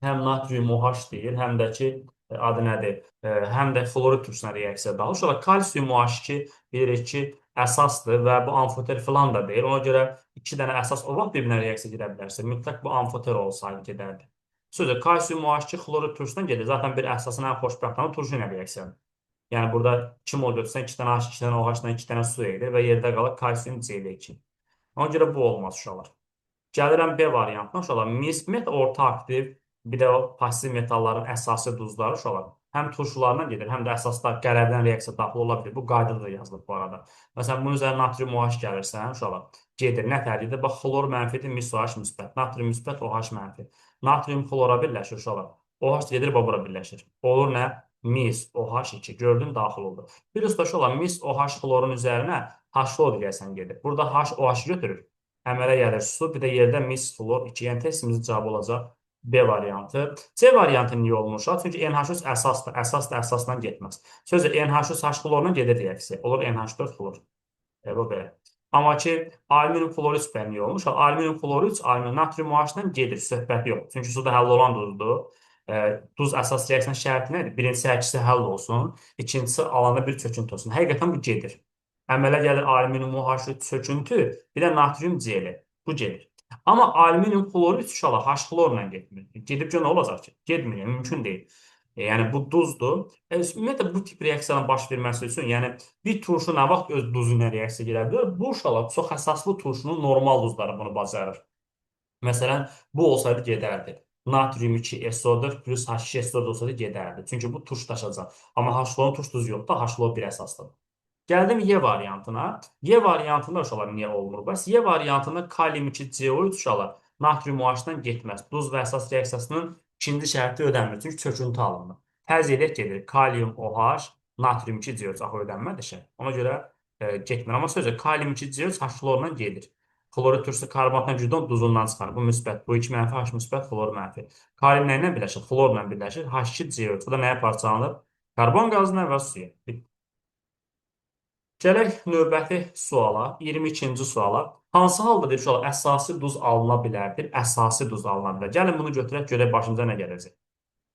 həm natrium OH deyil, həm də ki, adı nədir? Həm də xlorid turşusuna reaksiya daxil. Uşaqlar, kalsium OH2 bilirik ki, əsasdır və bu amfoter filan da deyil. Ona görə iki dənə əsas o vaxt bir-birinə reaksiya girə bilərsə, mütləq bu amfoter olsaydı gedərdi. Sözü, kalsium OH2 xlorid turşusuna gedir. Zaten bir əsasın ən xoşbəxtlanı turşu ilə reaksiyadır. Yəni burada 2 mol götürsən 2 dənə H, 2 dənə OH-dan 2 dənə su edir və yerdə qalır kalsium Cl2. Ona görə bu olmaz uşaqlar. Gəlirəm B variantına uşaqlar. Mis, ümumiyyətlə orta aktiv, bir də o pasiv metalların əsasi duzları uşaqlar. Həm turşularına gedir, həm də əsaslar qələvdən reaksiya daxil ola bilir. Bu qaydada da yazılıb bu arada. Məsələn, bunun üzərinə natrium OH gəlirsən uşaqlar. Gedir. Nə tərdir? Bax, xlor mənfidir, mis OH müsbət. Natrium müsbət, OH mənfi. Natrium xlora birləşir uşaqlar. OH gedir, bax, bura birləşir. Olur nə? Mis OH2. Gördün, daxil oldu. Bir üstəşi olan mis OH xlorun üzərinə H xlor deyəsən gedir. Burada H OH götürür. Əmələ gəlir su. Bir də yerdə mis xlor 2. Yəni testimizin cavabı olacaq B variantı. C variantı niyə olmuş? Çünki NH3 əsasdır. Əsas da əsasla getməz. Sözü NH3 H xlorla gedir reaksiya. Olur NH4 xlor. Bu belə. Amma ki, alüminium xlor 3 niyə olmuş? Alüminium xlor 3 alüminium natrium OH-la gedir. Söhbəti yox. Çünki suda həll olan duzdur. Duz əsas reaksiyanın şərti nədir? Birincisi əksi həll olsun, ikincisi alanda bir çöküntü olsun. Həqiqətən bu gedir. Əmələ gəlir alüminium OH3 çöküntü, bir də natrium Cl. Bu gedir. Amma alüminium xlor 3 uşaqlar H xlorla getmir. Gedib ki, nə olacaq ki? Getmir, yəni, mümkün deyil. Yəni bu duzdur. Ümumiyyətlə bu tip reaksiyanın baş verməsi üçün, yəni bir turşu nə vaxt öz duzu ilə reaksiya girə bilər? Bu uşaqlar çox əsaslı turşunun normal duzları bunu bacarır. Məsələn, bu olsaydı gedərdi. Natrium 2 SO4 plus H2 SO4 olsaydı gedərdi. Çünki bu turşdaşacaq. Amma H-xlorun turş duzu yoxdur. H-xlor bir əsaslıdır. Gəldim Y variantına. Y variantında uşaqlar niyə olmur? Bəs Y variantında kalium 2 CO3 uşaqlar natrium OH-dan getməz. Duz və əsas reaksiyasının ikinci şərti ödənmir. Çünki çöküntü alınır. Fərz edək gedir. Kalium OH, natrium 2 CO3 axı ödənmədi şey. Ona görə getmir. Amma sözü kalium 2 CO3 H-xlorla gedir. Xlorid turşusu karbonatla gücdən duzundan çıxar. Bu müsbət. Bu 2 mənfi, H müsbət, xlor mənfi. Kalium nə ilə birləşir? Xlorla birləşir. H2 CO3. Bu da nəyə parçalanır? Karbon qazına və suya. Bitdi. Gələk növbəti suala, 22-ci suala. Hansı halda deyir uşaqlar, əsasi duz alına bilərdir? Əsasi duz alına bilər. Gəlin bunu götürək, görək başımıza nə gələcək.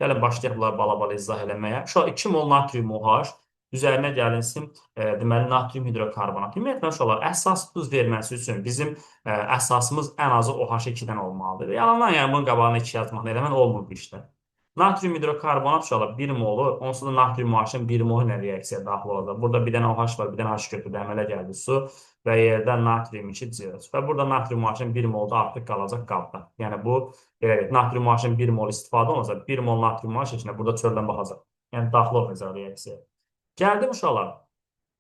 Gəlin başlayaq bunları bala-bala izah eləməyə. Uşaqlar, 2 mol natrium OH üzərinə gəlinsin, deməli natrium hidrokarbonat. Ümumiyyətlə uşaqlar, əsas duz verməsi üçün bizim əsasımız ən azı OH2-dən olmalıdır. Yalandan yəni bunun qabağına 2 yazmaq eləmən olmur bu işdə. Natrium hidrokarbonat uşaqlar 1 molu, onsuz da natrium OH-ın 1 molu ilə reaksiya daxil olacaq. Burada bir dənə OH var, bir dənə H götürdü, əmələ gəldi su və yerdə natrium 2 CO3. Və burada natrium OH-ın 1 molu da artıq qalacaq qabda. Yəni bu belə deyək, natrium OH-ın 1 mol istifadə olunacaq, 1 mol natrium OH içinə burada çöldən baxacaq. Yəni daxil olmayacaq reaksiyaya. Gəldim uşaqlar.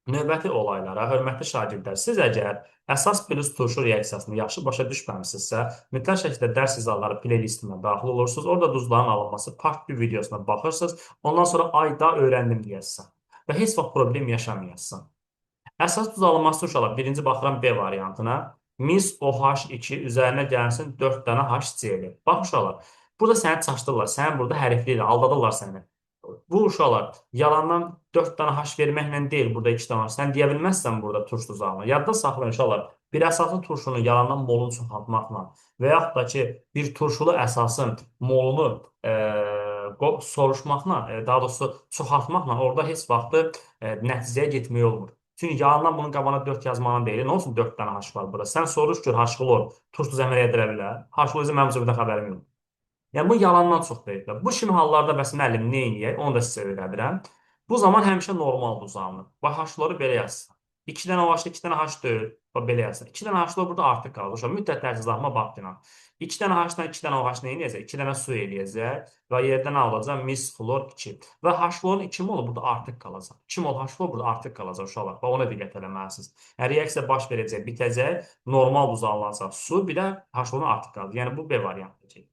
Növbəti olaylara, hörmətli şagirdlər, siz əgər əsas plus turşu reaksiyasını yaxşı başa düşməmisinizsə, mütləq şəkildə dərs izahları playlistimə daxil olursunuz. Orada duzların alınması part 1 videosuna baxırsınız. Ondan sonra ayda öyrəndim deyəsən və heç vaxt problem yaşamayasın. Əsas duz alınması uşaqlar, birinci baxıram B variantına. Mis OH2 üzərinə gəlsin 4 dənə HCl. Bax uşaqlar, burada səni çaşdırırlar, səni burada hərfləyirlər, aldadırlar səni. Bu uşaqlar yalandan 4 dənə H verməklə deyil, burada 2 dənə H. Sən deyə bilməzsən burada turş duzağını. Yadda saxlayın uşaqlar. Bir əsaslı turşunu yalandan molunu çoxaltmaqla və yaxud da ki, bir turşulu əsasın molunu soruşmaqla, daha doğrusu çoxaltmaqla orada heç vaxtı nəticəyə getmək olmur. Çünki yalandan bunun qabağına 4 yazmağın deyil. Nə olsun 4 dənə H var burada. Sən soruş gör H xlor turş duz əmələ edirə bilər. H xlor mənim cəbimdə xəbərim yoxdur. Yəni bu yalandan çox deyiblər. Bu kimi hallarda bəs müəllim nə eləyək? Onu da sizə öyrədirəm. Bu zaman həmişə normal duz alınır. Bax, H-xloru belə yazsın. 2 dənə OH-da 2 dənə H deyil. Bax, belə yazsın. 2 dənə H burada artıq qalır. Uşaq, mütləq dərs izahıma bax dinam. 2 dənə H-dan 2 dənə OH nə eləyəcək? 2 dənə su eləyəcək və yerdə nə olacaq? Mis xlor 2. Və H xlorun 2 molu burada artıq qalacaq. 2 mol H xlor burada artıq qalacaq uşaqlar. Bax, ona diqqət eləməlisiniz. Yəni, reaksiya baş verəcək, bitəcək, normal duz alınacaq. Su, bir də H xlorun artıq qalacaq. Yəni, bu B variantı.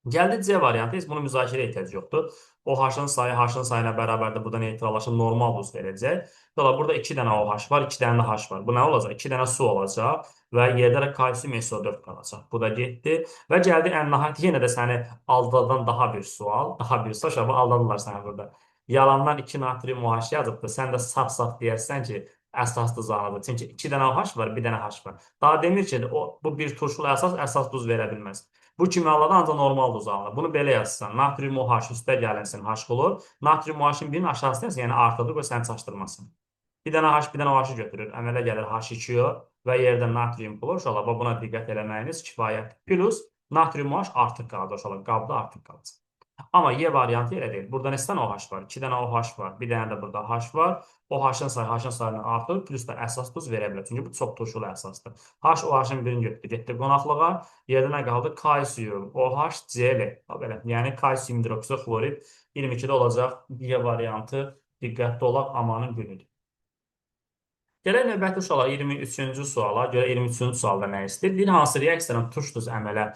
Gəldi C variantı, heç bunu müzakirə ehtiyac yoxdur. OH-ın sayı H-ın sayına bərabərdir. Burada neytrallaşıb normal duz verəcək. Dolayısıyla burada 2 dənə OH var, 2 dənə də H var. Bu nə olacaq? 2 dənə su olacaq və yerdə də kalsium SO4 qalacaq. Bu da getdi. Və gəldi ən nəhayət yenə də səni aldadan daha bir sual. Daha bir sual. Uşaq, aldadılar səni burada. Yalandan 2 natrium OH yazıbdır. Sən də saf-saf deyərsən ki, əsas duz alınır. Çünki 2 dənə OH var, 1 dənə H var. Daha demir ki, bu bir turşulu əsas, əsas duz verə bilməz. Bu kimi hallarda ancaq normal duz alınır. Bunu belə yazsan, natrium OH üstə gəlinsin H xlor. Natrium OH-ın birinin aşağısına yazsan, yəni artıdır, qoy səni çaşdırmasın. Bir dənə H, bir dənə OH-ı götürür. Əmələ gəlir H2O və yerdə natrium xlor. Uşaqlar, buna diqqət eləməyiniz kifayətdir. Plus, natrium OH artıq qalır uşaqlar, qabda artıq qalacaq. Amma Y variantı elə deyil. Burada neçə dənə OH var? 2 dənə OH var. Bir dənə də burada H var. OH-ın sayı H-ın sayından artır. Plus da əsas duz verə bilər. Çünki bu çox turşulu əsasdır. H OH-ın birini götürdü. Getdi qonaqlığa. Yerdə nə qaldı? Kalsium OH Cl. Belə. Yəni kalsium hidroksiklorid 22-də olacaq. Y variantı diqqətli olaq. Amanın günüdür. Gələk növbəti uşaqlar 23-cü suala. Görə 23-cü sualda nə istəyir? Deyir, hansı reaksiyanın turş duz əmələ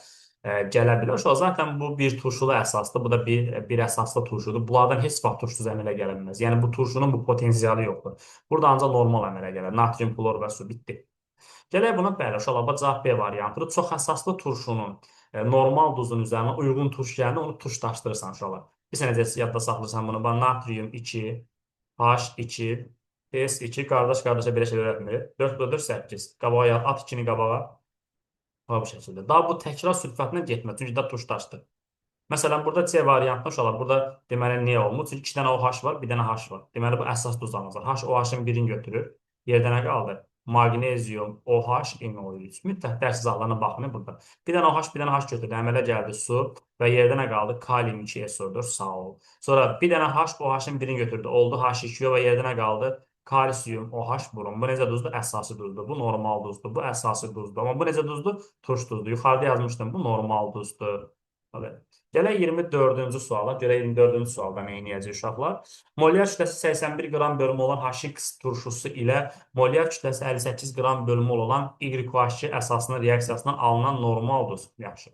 gələ bilər. Uşaqlar, zaten bu bir turşulu əsasdır. Bu da bir əsaslı turşudur. Bunlardan heç vaxt turş duz əmələ gələ bilməz. Yəni bu turşunun bu potensialı yoxdur. Burada ancaq normal əmələ gələr. Natrium, xlor və su bitdi. Gələk buna bəli, uşaqlar, bu cavab B variantıdır. Çox əsaslı turşunun normal duzun üzərinə uyğun turş gəldi, onu turşlaşdırırsan uşaqlar. Bir sənə necə yadda saxlayırsan bunu. Bax, natrium 2, H2, S2, qardaş qardaşa belə şey öyrətmir. 4 4, 8. Qabağa at 2-ni qabağa. Bu şəkildə. Daha bu təkrar sülfatına getməz. Çünki da turşlaşdı. Məsələn, burada C variantında uşaqlar, burada deməli niyə olmur? Çünki 2 dənə OH var, 1 dənə H var. Deməli, bu əsas duz alınacaq. H OH-ın birini götürür. Yerdə nə qaldı? Maqnezium OH NO3. Mütləq dərs izahlarına baxın burada. Bir dənə OH, bir dənə H götürdü. Əmələ gəldi su və yerdə nə qaldı? Kalium 2 SO4 sağ ol. Sonra bir dənə H OH-ın birini götürdü. Oldu H2O və yerdə nə qaldı? Kalsium OH brom. Bu necə duzdur? Əsasi duzdur. Bu normal duzdur. Bu əsasi duzdur. Amma bu necə duzdur? Turş duzdur. Yuxarıda yazmışdım. Bu normal duzdur. Bəli. Gələk 24-cü suala. Görək 24-cü sualda nə edəcək uşaqlar? Molyar kütləsi 81 qram bölümü olan HX turşusu ilə molyar kütləsi 58 qram bölümü olan YOH2 əsasının reaksiyasından alınan normal duz. Yaxşı.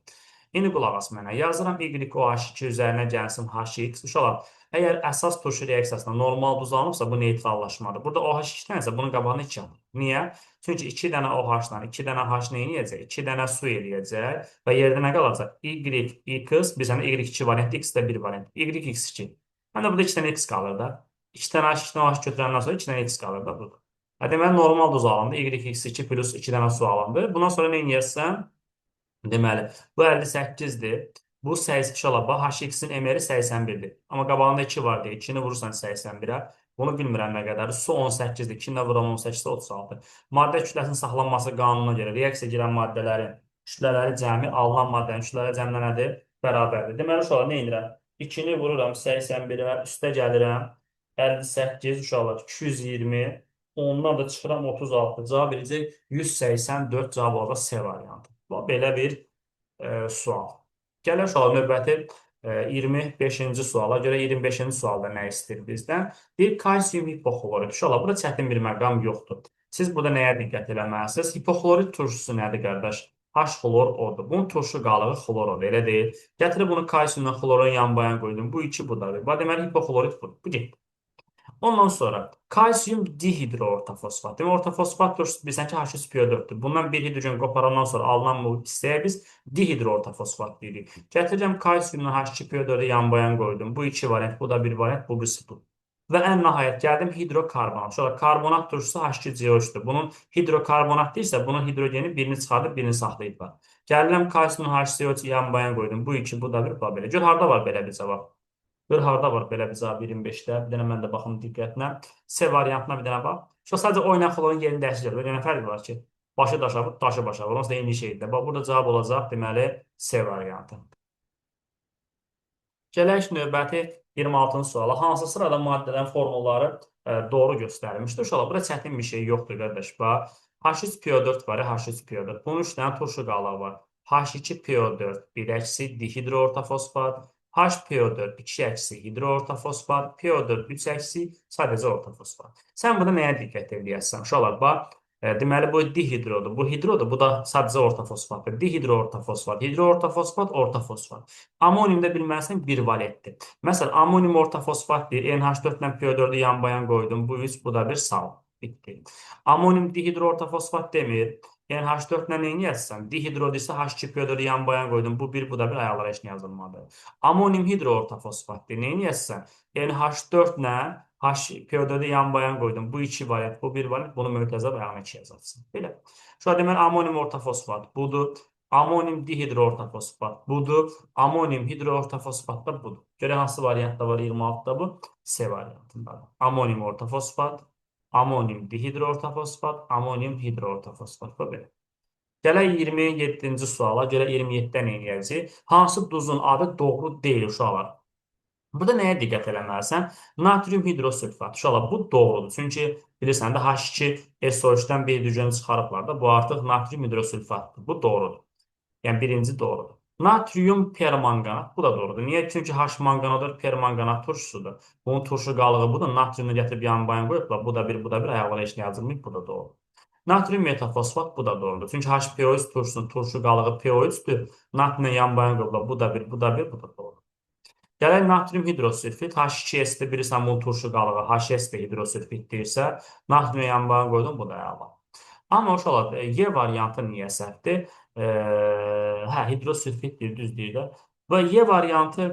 İndi qulaq as mənə. Yazıram YOH2 üzərinə gəlsin HX. Uşaqlar, əgər əsas turşu reaksiyasında normal duz alınıbsa, bu neytrallaşmadır. Burada OH2 isə bunun qabağını 2 alır. Niyə? Çünki 2 dənə OH-dan 2 dənə H nə eləyəcək? 2 dənə su eləyəcək və yerdə nə qalacaq? Y, X, bir sənə Y2 variantı, X də 1 variant. Y, X2. Həm də burada 2 dənə X qalır da. 2 dənə H, 2 dənə OH götürəndən sonra 2 dənə X qalır da burada. Deməli, normal duz alındı. Y, X2 plus 2 dənə su alındı. Bundan sonra nə eləyərsən? Deməli, bu 58-dir. Bu inşallah, bax, HX-in MR-i 81-dir. Amma qabağında 2 var deyə 2-ni vurursan 81-ə. Bunu bilmirəm nə qədərdir. Su 18-dir. 2-ni də vuram 18-də 36. Maddə kütləsinin saxlanması qanununa görə reaksiya girən maddələrin kütlələri cəmi alınan maddənin kütlələri cəminə nədir? Bərabərdir. Deməli, uşaqlar, nə edirəm? 2-ni vururam 81-ə, üstə gəlirəm. 58 uşaqlar, 220. Ondan da çıxıram 36. Cavab verəcək 184 cavab olacaq C variantı. Belə bir sual. Gələk uşaqlar növbəti 25-ci suala. Görə 25-ci sualda nə istəyir bizdən? Deyir kalsium hipoxlorid. Uşaqlar, burada çətin bir məqam yoxdur. Siz burada nəyə diqqət eləməlisiniz? Hipoxlorid turşusu nədir, qardaş? H xlor odur. Bunun turşu qalığı xlor odur, elə deyil. Gətirib bunu kalsiumla xlorun yan bayan qoydum. Bu iki, bu da bir. Deməli, hipoxlorid budur. Bu getdi. Ondan sonra kalsium dihidroortafosfat. Demək, ortofosfat turşusu bilirsən ki, H3PO4-dür. Bundan bir hidrogen qoparandan sonra alınan bu hissəyə biz dihidroortafosfat deyirik. Gətirirəm kalsiumla H2PO4-ü yan bayan qoydum. Bu iki variant, bu da bir variant, bu birisi bu. Və ən nəhayət gəldim hidrokarbonat. Sonra karbonat turşusu H2CO3-dür. Bunun hidrokarbonat deyirsə, bunun hidrogeni birini çıxardıb, birini saxlayıblar. Gəlirəm kalsiumla HCO3 yan bayan qoydum. Bu iki, bu da bir, bu da belə. Gör, harda var belə bir cavab? Gör, harda var belə bir cavab 25-də. Bir dənə mən də baxım diqqətlə. C variantına bir dənə bax. Şu sadəcə o ilə xlorun yerini dəyişəcək. Belə nə fərqi var ki? Başı daşa vur, daşı başa vur. Onsuz da eyni şeydir. Bax, burada cavab olacaq, deməli, C variantı. Gələk növbəti 26-cı suala. Hansı sırada maddələrin formulları doğru göstərmişdir. Uşaqlar, burada çətin bir şey yoxdur, qardaş. Bax, H3PO4 var, H3PO4. Bunun 3 dənə turşu qalığı var. H2PO4 1 əksi dihidroortafosfat, HPO4 2 əksi hidroortafosfat, PO4 3 əksi sadəcə ortafosfat. Sən burada nəyə diqqət eləyəsən? Uşaqlar, bax, deməli bu dihidrodur, bu hidrodur, bu da sadəcə ortafosfatdır. Dihidroortafosfat, hidroortafosfat, ortafosfat. Amonium da bilməlisən bir valentdir. Məsələn, amonium ortafosfat deyir, NH4 ilə PO4-ü yan bayan qoydum, bu 3, bu da bir sal. Bitdi. Amonium dihidroortafosfat demir. NH4 ilə nə eləyəsən? Dihidrodirsə H2PO4-ü yan bayan qoydum. Bu bir, bu da bir, ayaqlara heç nə yazılmadı. Amonium hidroortafosfatdır. Nə eləyəsən? NH4 ilə HPO4-ü yan bayan qoydum. Bu 2 valent, bu 1 valent. Bunu mötərizə ayağına 2 yazacaqsın. Belə. Şu an deməli amonium ortafosfat budur. Amonium dihidroortafosfat budur. Amonium hidroortafosfat da budur. Görək hansı variantda var 26-da bu? C variantındadır. Amonium ortafosfat, amonium dihidroortafosfat, amonium hidroortafosfat. Bu belə. Gələk 27-ci suala. Görək 27-də nə eləyəcəyik? Hansı duzun adı doğru deyil uşaqlar? Burada nəyə diqqət eləməlisən? Natrium hidrosülfat. Uşaqlar, bu doğrudur. Çünki bilirsən də H2SO3-dən bir hidrogen çıxarıblar da. Bu artıq natrium hidrosülfatdır. Bu doğrudur. Yəni birinci doğrudur. Natrium permanganat. Bu da doğrudur. Niyə? Çünki H manganodur, permanganat turşusudur. Bunun turşu qalığı budur. Natriumu gətirib yan bayan qoyublar. Bu da bir, bu da bir. Ayaqlara heç nə yazılmayıb. Bu da doğru. Natrium metafosfat bu da doğrudur. Çünki HPO3 turşusunun turşu qalığı PO3-dür. Natriumla yan bayan qoyublar. Bu da bir, bu da bir, bu da doğru. Gələk natrium hidrosülfit. H2S-də bilirsən bunun turşu qalığı HS-də hidrosülfit deyirsə, natriumla yan bayan qoydum, bu da əla. Amma uşaqlar, Y variantı niyə səhvdir? Hə, hidrosülfit deyir, düz deyir də. Və Y variantı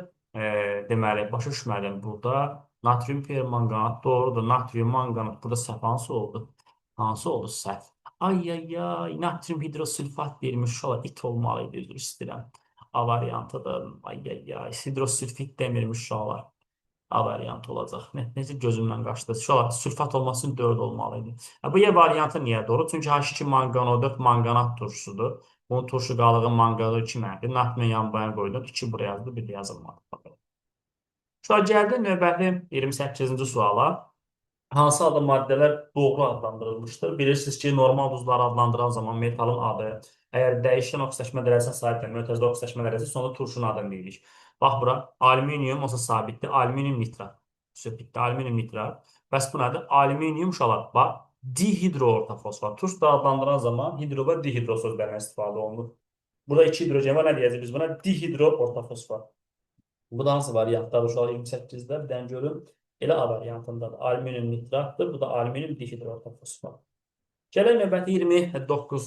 deməli, başa düşmədim burada. Natrium permanganat doğrudur. Natrium manganat burada səhv hansı oldu? Hansı oldu səhv? Ay ay ay, natrium hidrosülfat deyirmiş uşaqlar, it olmalı idi, üzr istəyirəm. A variantıdır. Ay ay ay, hidrosülfit demirmiş uşaqlar. A variantı olacaq. Necə gözümdən qaçdı. Uşaqlar, sülfat olması üçün 4 olmalı idi. Bu Y variantı niyə doğru? Çünki H2 mangano 4 manganat turşusudur. Bunun turşu qalığı mangano 2 mənfi. Natrium yan bayan qoydum. 2 buraya yazdı, bir də yazılmadı. Uşaqlar, gəldi növbəti 28-ci suala. Hansı adlı maddələr doğru adlandırılmışdır? Bilirsiniz ki, normal duzları adlandıran zaman metalın adı, əgər dəyişkən oksidaşma dərəcəsinə sahibdir, mötərizə oksidaşma dərəcəsi, sonra turşunun adını deyirik. Bax bura, alüminium olsa sabitdir, alüminium nitrat. Bitdi, alüminium nitrat. Bəs bu nədir? Alüminium uşaqlar, bax, dihidroortafosfat. Turş da adlandıran zaman hidro və dihidro sözlərindən istifadə olunur. Burada iki hidrogen var, nə deyəcəyik biz buna? Dihidroortafosfat. Bu da hansı variantdadır uşaqlar 28-də? Bir dənə görün. Elə A variantındadır. Alüminium nitratdır. Bu da alüminium dihidroortafosfat. Gələk növbəti 29-cu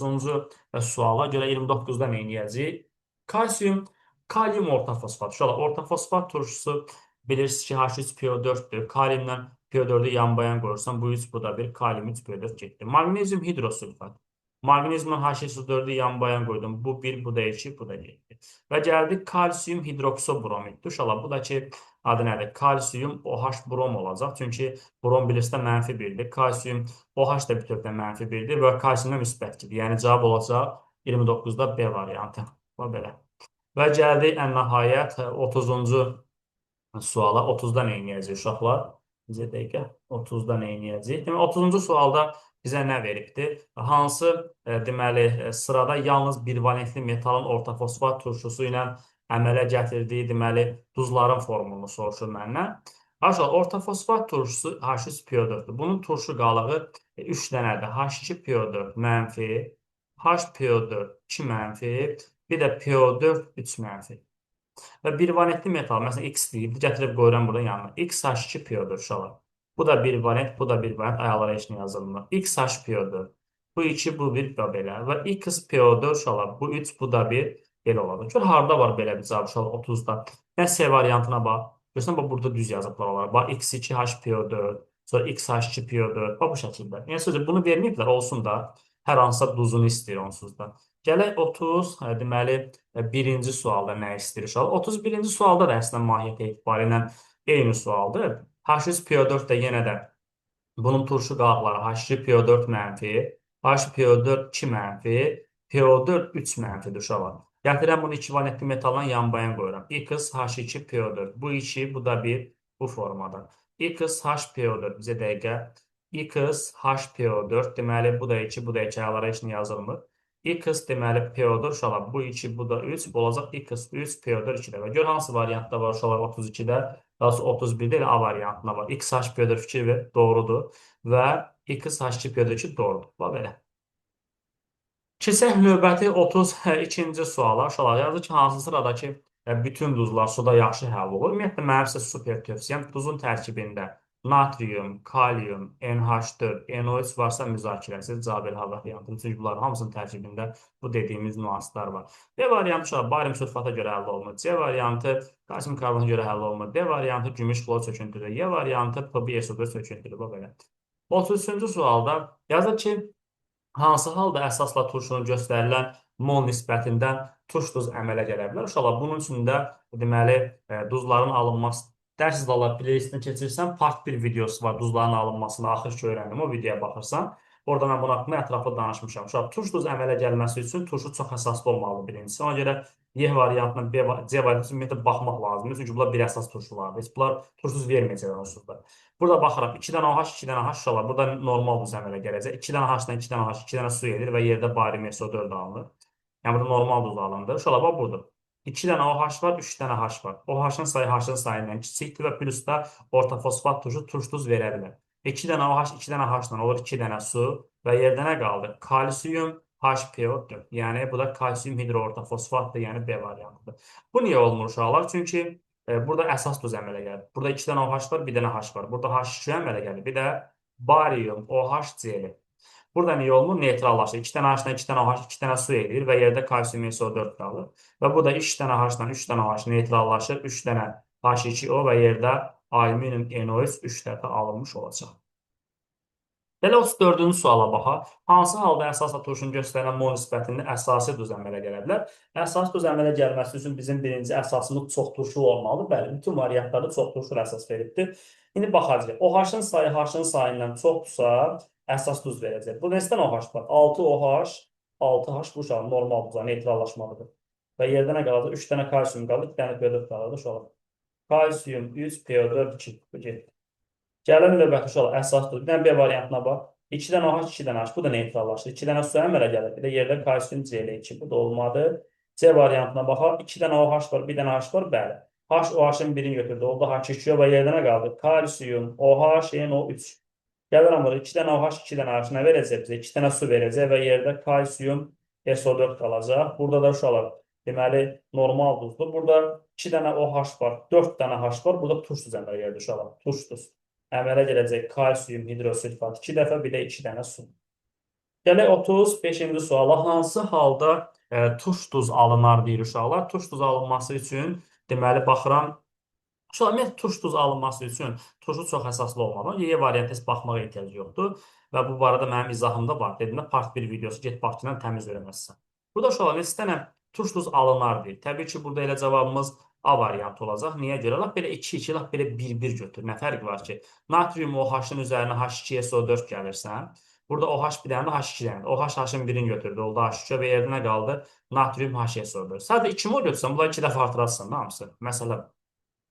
suala. Görək 29-da nə eləyəcəyik? Kalsium, kalium ortafosfat. Uşaqlar, ortafosfat turşusu bilirsiniz ki, H3PO4-dür. Kaliumla PO4-ü yan bayan qoyursan, bu 3, bu da 1, kalium 3, PO4 getdi. Maqnezium hidrosülfat. Maqneziumla H2SO4-ü yan bayan qoydum. Bu 1, bu da 2, bu da getdi. Və gəldik kalsium hidroksobromiddir. Uşaqlar, bu da ki, adı nədir? Kalsium OH brom olacaq. Çünki brom bilirsə mənfi 1-dir. Kalsium OH da bütövlükdə mənfi 1-dir və kalsium da müsbət 2-dir. Yəni cavab olacaq 29-da B variantı. Bax belə. Və gəldik ən nəhayət 30-cu suala. 30-da nə eləyəcək uşaqlar? Necə dəqiqə? 30-da nə eləyəcəyik? Demək, 30-cu sualda bizə nə veribdir? Hansı deməli sırada yalnız bir valentli metalın ortafosfat turşusu ilə əmələ gətirdiyi deməli duzların formulunu soruşur məndən. Arkadaşlar, ortafosfat turşusu H3PO4-dür. Bunun turşu qalığı 3 dənədir. H2PO4 mənfi, HPO4 2 mənfi, bir də PO4 3 mənfi. Və bir valentli metal, məsələn X deyib, gətirib qoyuram buradan yanına. XH2PO4 uşaqlar. Bu da bir valent, bu da bir valent. Ayaqlara heç nə yazılmır. XHPO4. Bu 2, bu 1, və belə. Və XPO4 uşaqlar. Bu 3, bu da 1. Belə olacaq. Gör, harda var belə bir cavab uşaqlar 30-da. Nə C variantına bax. Görsən, bax, burada düz yazıblar onlar. Bax, X2HPO4, sonra XH2PO4. Bax, bu şəkildə. Yəni, sözü bunu verməyiblər, olsun da. Hər hansısa duzunu istəyir onsuz da. Gələk 30, deməli, birinci sualda nə istəyir uşaqlar? 31-ci sualda da əslində mahiyyət etibarilə eyni sualdır. H3PO4 də yenə də bunun turşu qalıqları H2PO4 mənfi, HPO4 2 mənfi, PO4 3 mənfidir uşaqlar. Gətirəm bunu 2 valentli metaldan yan bayan qoyuram. X H2PO4. Bu 2, bu da 1 bu formada. XHPO4 bizə dəqiqə. XHPO4 deməli bu da 2, bu da 2 aylara heç nə yazılmır. X deməli PO4 uşaqlar bu 2, bu da 3, bu olacaq X3 PO4 2 dəfə. Gör hansı variantda var uşaqlar 32-də, daha sonra 31-də elə A variantında var. XHPO4 fikir ver, doğrudur və XH2 PO4 2 doğrudur. Bax belə. Keçək növbəti 32-ci suala. Uşaqlar yazır ki, hansı sıradakı bütün duzlar suda yaxşı həll olur? Ümumiyyətlə, mənim sizə super tövsiyəm duzun tərkibində natrium, kalium, NH4, NO3 varsa müzakirəsiz cavab elə A variantı. Çünki bunların hamısının tərkibində bu dediyimiz nüanslar var. B variantı uşaqlar barium sülfata görə həll olunur. C variantı kalsium karbonata görə həll olunur. D variantı gümüş xlor çöküntülür. Y variantı PbSO4 çöküntülür. Bax belə. 33-cü sualda yazır ki, hansı halda əsasla turşunun göstərilən mol nisbətindən turş duz əmələ gələ bilər? Uşaqlar, bunun üçün də deməli duzların alınması dərs izahlar playlistini keçirsən, part 1 videosu var duzların alınmasını axır ki öyrəndim. O videoya baxırsan. Orada mən bunun haqqında ətraflı danışmışam. Uşaq, turş duz əmələ gəlməsi üçün turşu çox əsaslı olmalıdır birincisi. Ona görə Y variantına, B, C variantına ümumiyyətlə baxmaq lazımdır. Çünki bunlar bir əsas turşulardır. Heç bunlar turş duz verməyəcəklər onsuz da. Burada baxıram 2 dənə OH, 2 dənə H uşaqlar. Burada normal duz əmələ gələcək. 2 dənə H-dan 2 dənə H, 2 dənə su gedir və yerdə barium SO4 alınır. Yəni burada normal duz alındı. Uşaqlar bax budur. 2 dənə OH var, 3 dənə H var. OH-ın sayı H-ın sayından kiçikdir və plus da ortofosfat turşu turş duz verə bilər. 2 dənə OH, 2 dənə H-dan olur 2 dənə su və yerdə nə qaldı? Kalsium HPO4. Yəni bu da kalsium hidroortofosfatdır, yəni B variantıdır. Bu niyə olmur uşaqlar? Çünki burada əsas duz əmələ gəlir. Burada 2 dənə OH var, 1 dənə H var. Burada H2 əmələ gəlir. Bir də barium OHCl. Burada niyə olmur? Neytrallaşır. 2 dənə H-dan 2 dənə OH, 2 dənə su eləyir və yerdə kalsium SO4 qalır. Və bu da 3 dənə H-dan 3 dənə OH neytrallaşır. 3 dənə H2O və yerdə alüminium NO3 3 dəfə alınmış olacaq. Belə 34-cü suala baxaq. Hansı halda əsasla turşunun göstərilən mol nisbətində əsasi duz əmələ gələ bilər? Əsas duz əmələ gəlməsi üçün bizim birinci əsasımız çox turşulu olmalıdır. Bəli, bütün variantlarda çox turşulu əsas veribdir. İndi baxacağıq. OH-ın sayı H-ın sayından çoxdursa, əsas duz verəcək. Bu neçə dənə OH var? 6 OH, 6 H bu uşaq normal duza neytrallaşmalıdır. Və yerdə nə qaldı? 3 dənə kalsium qaldı, 2 dənə PO4 qaldı uşaqlar. Kalsium 3, PO4 2. Bu getdi. Gəlin növbəti uşaqlar əsas duz. Bir dənə B variantına bax. 2 dənə OH, 2 dənə H. Bu da neytrallaşır. 2 dənə su əmələ gəlir. Bir də yerdə kalsium Cl2. Bu da olmadı. C variantına baxaq. 2 dənə OH var, 1 dənə H var. Bəli. H OH-ın birini götürdü. Oldu H2 və yerdə nə qaldı? Kalsium OH NO3. Gəlirəm burada 2 dənə OH, 2 dənə H nə verəcək bizə? 2 dənə su verəcək və yerdə kalsium SO4 qalacaq. Burada da uşaqlar deməli normal duzdur. Burada 2 dənə OH var, 4 dənə H var. Burada turş duz əmələ gəldi uşaqlar. Turş duz. Əmələ gələcək kalsium hidrosülfat 2 dəfə, bir də 2 dənə su. Gələk 35-ci suala. Hansı halda turş duz alınar deyir uşaqlar. Turş duz alınması üçün deməli baxıram. Uşaqlar, ümumiyyətlə turş duz alınması üçün turşu çox əsaslı olmalı. Y variantı heç baxmağa ehtiyac yoxdur. Və bu barədə mənim izahım da var. Dedim də part 1 videosu get bax ki, təmiz öyrənəsən. Burada uşaqlar neçə dənə turş duz alınar deyir. Təbii ki, burada elə cavabımız A variantı olacaq. Niyə görə? Lap belə 2-2, lap belə 1-1 götür. Nə fərqi var ki? Natrium OH-ın üzərinə H2SO4 gəlirsən. Burada OH bir dənə də H2 dənə. OH H-ın birini götürdü. Oldu H2 və yerdə nə qaldı? Natrium HSO4. Sadəcə 2 mol götürsən, bunları 2 dəfə artırarsan da hamısı. Məsələ.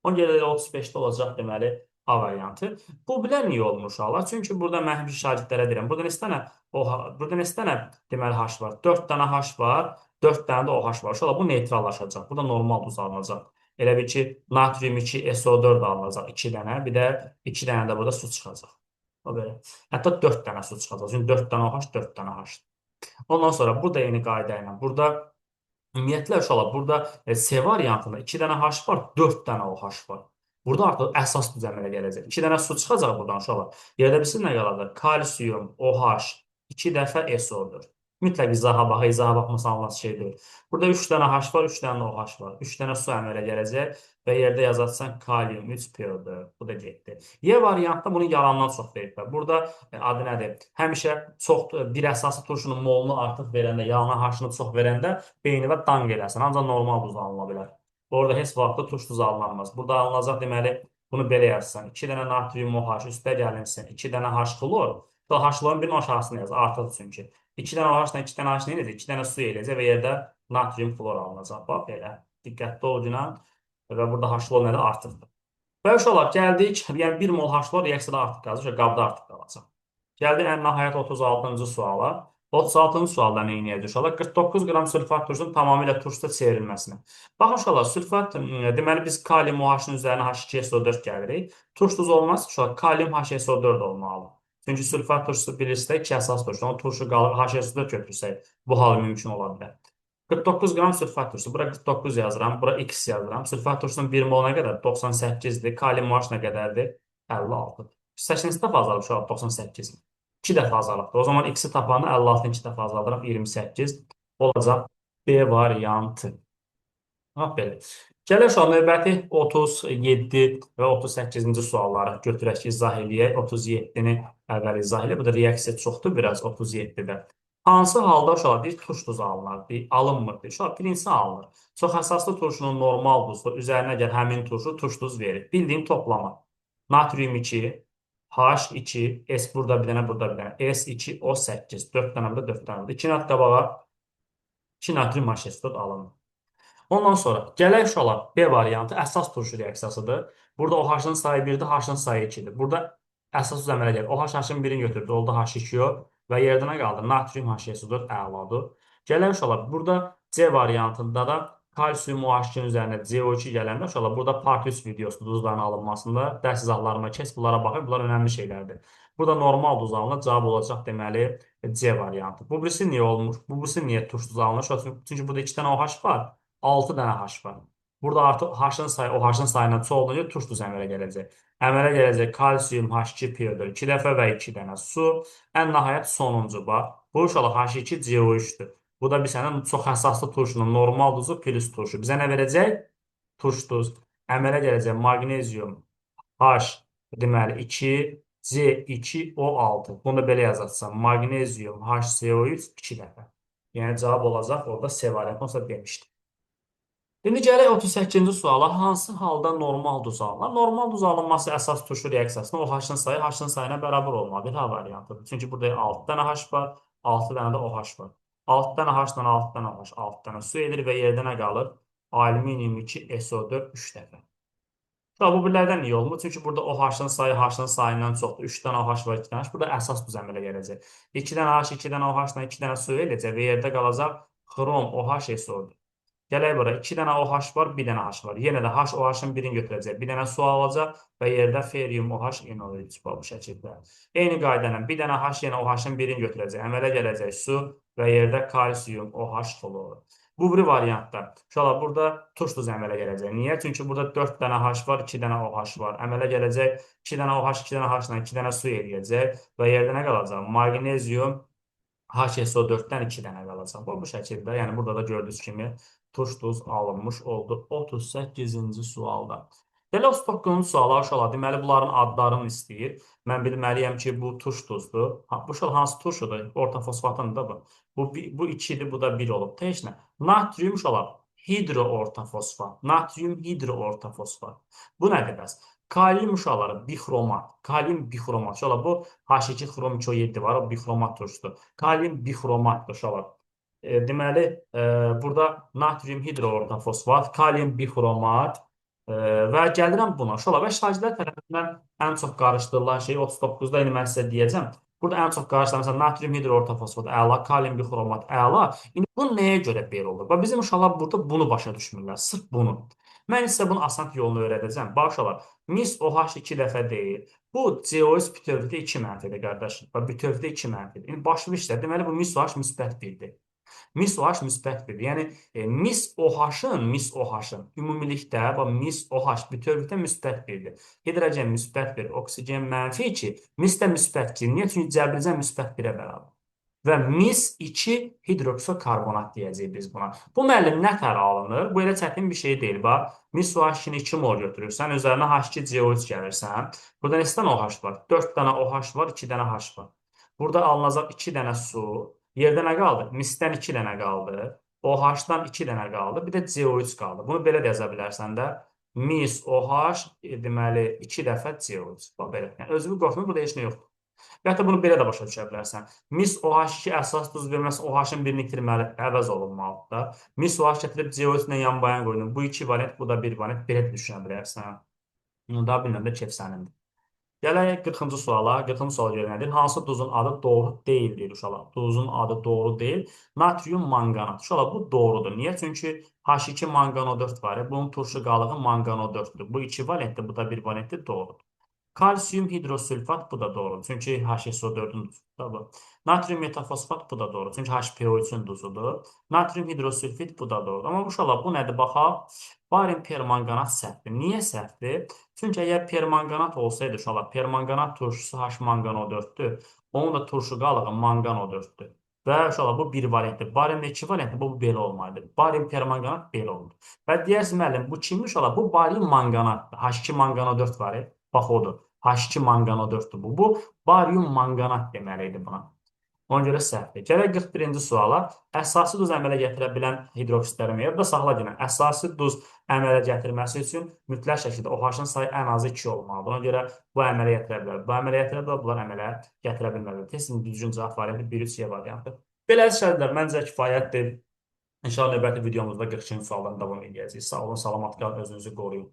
Ona görə də 35-də olacaq deməli A variantı. Bu bilə niyə olmur uşaqlar? Çünki burada mən həmişə şagirdlərə deyirəm. Burada neçə dənə OH, burada neçə dənə deməli H var? 4 dənə H var, 4 dənə də OH var. Uşaqlar bu neytrallaşacaq. Burada normal duz alınacaq. Elə bil ki, natrium 2 SO4 alınacaq 2 dənə, bir də 2 dənə də burada su çıxacaq. O belə. Hətta 4 dənə su çıxacaq. Çünki 4 dənə OH, 4 dənə H. Ondan sonra bu da eyni qayda ilə. Burada ümumiyyətlə uşaqlar, burada C variantında 2 dənə H var, 4 dənə OH var. Burada artıq əsas düz əmələ gələcək. 2 dənə su çıxacaq buradan uşaqlar. Yerdə bilirsiniz nə qalacaq? Kalsium, OH, 2 dəfə SO4. Mütləq izaha bax, izaha baxmasan anlasız şey deyil. Burada 3 dənə H var, 3 dənə OH var. 3 dənə su əmələ gələcək və yerdə yazacaqsan kalium 3 PO4. Bu da getdi. Y variantında bunu yalandan çox veriblər. Burada adı nədir? Həmişə çox bir əsaslı turşunun molunu artıq verəndə, yalanan H-ını çox verəndə beyninə dang eləsən. Ancaq normal duz alına bilər. Orada heç vaxtı turş duz alınmaz. Burada alınacaq deməli bunu belə yazsan. 2 dənə natrium OH üstə gəlinsin. 2 dənə H xlor. H xlorun birinin aşağısını yaz. Artıq çünki. 2 dənə OH-la 2 dənə H nə edəcək? 2 dənə su eləyəcək və yerdə natrium xlor alınacaq. Bax belə. Diqqətli ol günah. Və burada H xlor nədir? Artıqdır. Və uşaqlar gəldik, yəni 1 mol H var, reaksiyada artıq qalacaq, qabda artıq qalacaq. Gəldik ən nəhayət 36-cı suala. 36-cı sualda nə edəcək uşaqlar? 49 qram sülfat turşunun tamamilə turşuda çevrilməsinə. Baxın uşaqlar, sülfat, deməli biz kalium OH-ın üzərinə H2SO4 gəlirik. Turş duz olmaz, uşaqlar, kalium HSO4 olmalı. Çünki sülfat turşusu bilirsə iki əsas turşu, o turşu qalır, HSO4 götürsək bu hal mümkün ola bilər. 49 qram sülfat turşusu. Bura 49 yazıram, bura X yazıram. Sülfat turşusunun 1 mol nə qədər? 98-dir. Kalium OH nə qədərdir? 56. 80 dəfə azalıb uşaqlar 98. 2 dəfə azalıbdır. O zaman X-i tapanda 56-nı 2 dəfə azaldıram. 28 olacaq B variantı. Bax belə. Gələk uşaq növbəti 37 və 38-ci sualları götürək, izah eləyək. 37-ni əvvəl izah eləyək. Bu da reaksiya çoxdur biraz 37-də. Hansı halda uşaqlar deyir, turş duzu alınır, deyir, alınmır deyir. Uşaqlar birincisi alınır. Çox əsaslı turşunun normal duzu üzərinə gəl həmin turşu turş duz verir. Bildiyin toplama. Natrium 2, H2, S burada bir dənə, burada bir dənə. S2, O8. 4 dənə burada, 4 dənə burada. 2 nat qabağa 2 natrium HSO4 alınır. Ondan sonra gələk uşaqlar B variantı əsas turşu reaksiyasıdır. Burada OH-ın sayı 1-dir, H-ın sayı 2-dir. Burada əsas duz əmələ gəlir. OH H-ın birini götürdü, oldu H2O və yerdə nə qaldı? Natrium HSO4 əladır. Gələk uşaqlar burada C variantında da kalsium OH-ın üzərinə CO2 gələndə uşaqlar burada part 3 videosu duzların alınmasında dərs izahlarıma keç bunlara baxın. Bunlar önəmli şeylərdir. Burada normal duz alınır. Cavab olacaq deməli C variantı. Bu birisi niyə olmuş? Bu birisi niyə turş duz alınır? Çünki burada 2 dənə OH var. 6 dənə H var. Burada artıq H-ın sayı OH-ın sayından çox olduğuna görə turş duz əmələ gələcək. Əmələ gələcək kalsium H2PO4 2 dəfə və 2 dənə su. Ən nəhayət sonuncu bax. Bu uşaqlar H2CO3-dür. Bu da bir sənə çox əsaslı turşunun normal duzu plus turşu. Bizə nə verəcək? Turş duz. Əmələ gələcək maqnezium H deməli 2 C2O6. Bunu da belə yazacaqsan. Maqnezium HCO3 2 dəfə. Yəni cavab olacaq orada C variantı olsa demişdim. İndi gələk 38-ci suala. Hansı halda normal duz alınır? Normal duz alınması əsas turşu reaksiyasında OH-ın sayı H-ın sayına bərabər olmalıdır. A variantıdır. Çünki burada 6 dənə H var, 6 dənə də OH var. 6 dənə H-dan 6 dənə OH, 6 dənə su edir və yerdə nə qalır? Alüminium 2 SO4 3 dəfə. Bu birlərdən niyə olmur? Çünki burada OH-ın sayı H-ın sayından çoxdur. 3 dənə OH var, 2 dənə H. Burada əsas duz əmələ gələcək. 2 dənə H, 2 dənə OH-dan 2 dənə su eləyəcək və yerdə qalacaq xrom OH SO4. Gələk bura. 2 dənə OH var, 1 dənə H var. Yenə də H OH-ın birini götürəcək. Bir dənə su alacaq və yerdə ferium OH NO3 bu şəkildə. Eyni qayda ilə bir dənə H yenə OH-ın birini götürəcək. Əmələ gələcək su və yerdə kalsium OH xloru. Bu bir variantda. Uşaqlar burada turş duz əmələ gələcək. Niyə? Çünki burada 4 dənə H var, 2 dənə OH var. Əmələ gələcək 2 dənə OH, 2 dənə H-la 2 dənə su eləyəcək və yerdə nə qalacaq? Maqnezium HSO4-dən 2 dənə qalacaq. Bu şəkildə, yəni burada da gördüyünüz kimi turş duz alınmış oldu 38-ci sualda. Belə 39-cu suala uşaqlar, deməli bunların adlarını istəyir. Mən bilməliyəm ki, bu turş duzdur. Ha, bu uşaq hansı turşudur? Ortofosfatındır da bu. Bu 2-dir, bu da 1 olub. Heç nə. Natrium uşaqlar hidroortofosfat. Natrium hidroortofosfat. Bu nədir bəs? Kalium uşaqları bixromat. Kalium bixromat. Uşaqlar bu H2 xrom 2O7 var, o bixromat turşudur. Kalium bixromatdır uşaqlar. Deməli, burada natrium hidroortofosfat, kalium bixromat və gəlirəm buna. Uşaqlar və şagirdlər tərəfindən ən çox qarışdırılan şey 39-da indi mən sizə deyəcəm. Burada ən çox qarışdırılan məsələn natrium hidroortofosfat əla, kalium bixromat əla. İndi bu nəyə görə belə olur? Bax bizim uşaqlar burada bunu başa düşmürlər, sırf bunu. Mən sizə bunun asan yolunu öyrədəcəm. Bax uşaqlar, mis OH 2 dəfə deyil. Bu CO3 bütövlükdə 2 mənfidir qardaşım. Bax bütövlükdə 2 mənfidir. İndi başlı işlər. Deməli bu mis OH müsbət 1-dir. Mis OH müsbət 1-dir. Yəni mis OH-ın ümumilikdə bax mis OH bütövlükdə müsbət 1-dir. Hidrogen müsbət 1, oksigen mənfi 2, mis də müsbət 2. Niyə? Çünki cəbrizən müsbət 1-ə bərabər. Və mis 2 hidroksokarbonat deyəcəyik biz buna. Bu müəllim nə tər alınır? Bu elə çətin bir şey deyil. Bax, mis OH-ni 2 mol götürürsən, üzərinə H2CO3 gəlirsən. Burada neçə dənə OH var? 4 dənə OH var, 2 dənə H var. Burada alınacaq 2 dənə su. Yerdə nə qaldı? Misdən 2 dənə qaldı. OH-dan 2 dənə qaldı. Bir də CO3 qaldı. Bunu belə də yaza bilərsən də. Mis OH deməli 2 dəfə CO3. Bax belə. Yəni özünü qorxma, burada heç nə yoxdur. Və hətta bunu belə də başa düşə bilərsən. Mis OH2 əsas duz verməsi OH-ın birini itirməli, əvəz olunmalıdır da. Mis OH gətirib CO3 ilə yan bayan qoydun. Bu iki variant, bu da bir variant. Belə də düşünə bilərsən. Daha bilmirəm də kef sənindir. Gələk 40-cı suala. 40-cı suala görə nədir? Hansı duzun adı doğru deyil deyir uşaqlar. Duzun adı doğru deyil. Natrium manqanat. Uşaqlar bu doğrudur. Niyə? Çünki H2 mangano 4 var. Bunun turşu qalığı mangano 4-dür. Bu 2 valentdir, bu da 1 valentdir. Doğrudur. Kalsium hidrosülfat bu da doğrudur. Çünki HSO4-ün duzudur bu. Natrium metafosfat bu da doğru. Çünki HPO3-ün duzudur. Natrium hidrosülfit bu da doğrudur. Amma uşaqlar bu nədir? Baxaq. Barium permanqanat səhvdir. Niyə səhvdir? Çünki əgər permanqanat olsaydı uşaqlar, permanqanat turşusu H mangano 4-dür. Onun da turşu qalığı mangano 4-dür. Və uşaqlar bu 1 valentdir. Barium 2 valentdir. Bu belə olmalıdır. Barium permanqanat belə olmalıdır. Və deyərsin müəllim, bu kimdir uşaqlar? Bu barium manqanatdır. H2 mangano 4 var. Bax odur. H2 mangano 4-dür bu. Bu barium manqanat deməli idi buna. Ona görə səhvdir. Gələk 41-ci suala. Əsasi duz əmələ gətirə bilən hidroksидləri yadda saxla yenə. Əsasi duz əmələ gətirməsi üçün mütləq şəkildə OH-ın sayı ən azı 2 olmalıdır. Ona görə bu əmələ gətirə bilər. Bu əmələ gətirə bilər, bunlar əmələ gətirə bilməzlər. Testin düzgün cavab variantı 1-3 C variantı. Belə şərtlər məncə kifayətdir. İnşallah növbəti videomuzda 42-ci sualdan davam edəcəyik. Sağ olun, salamat qalın, özünüzü qoruyun.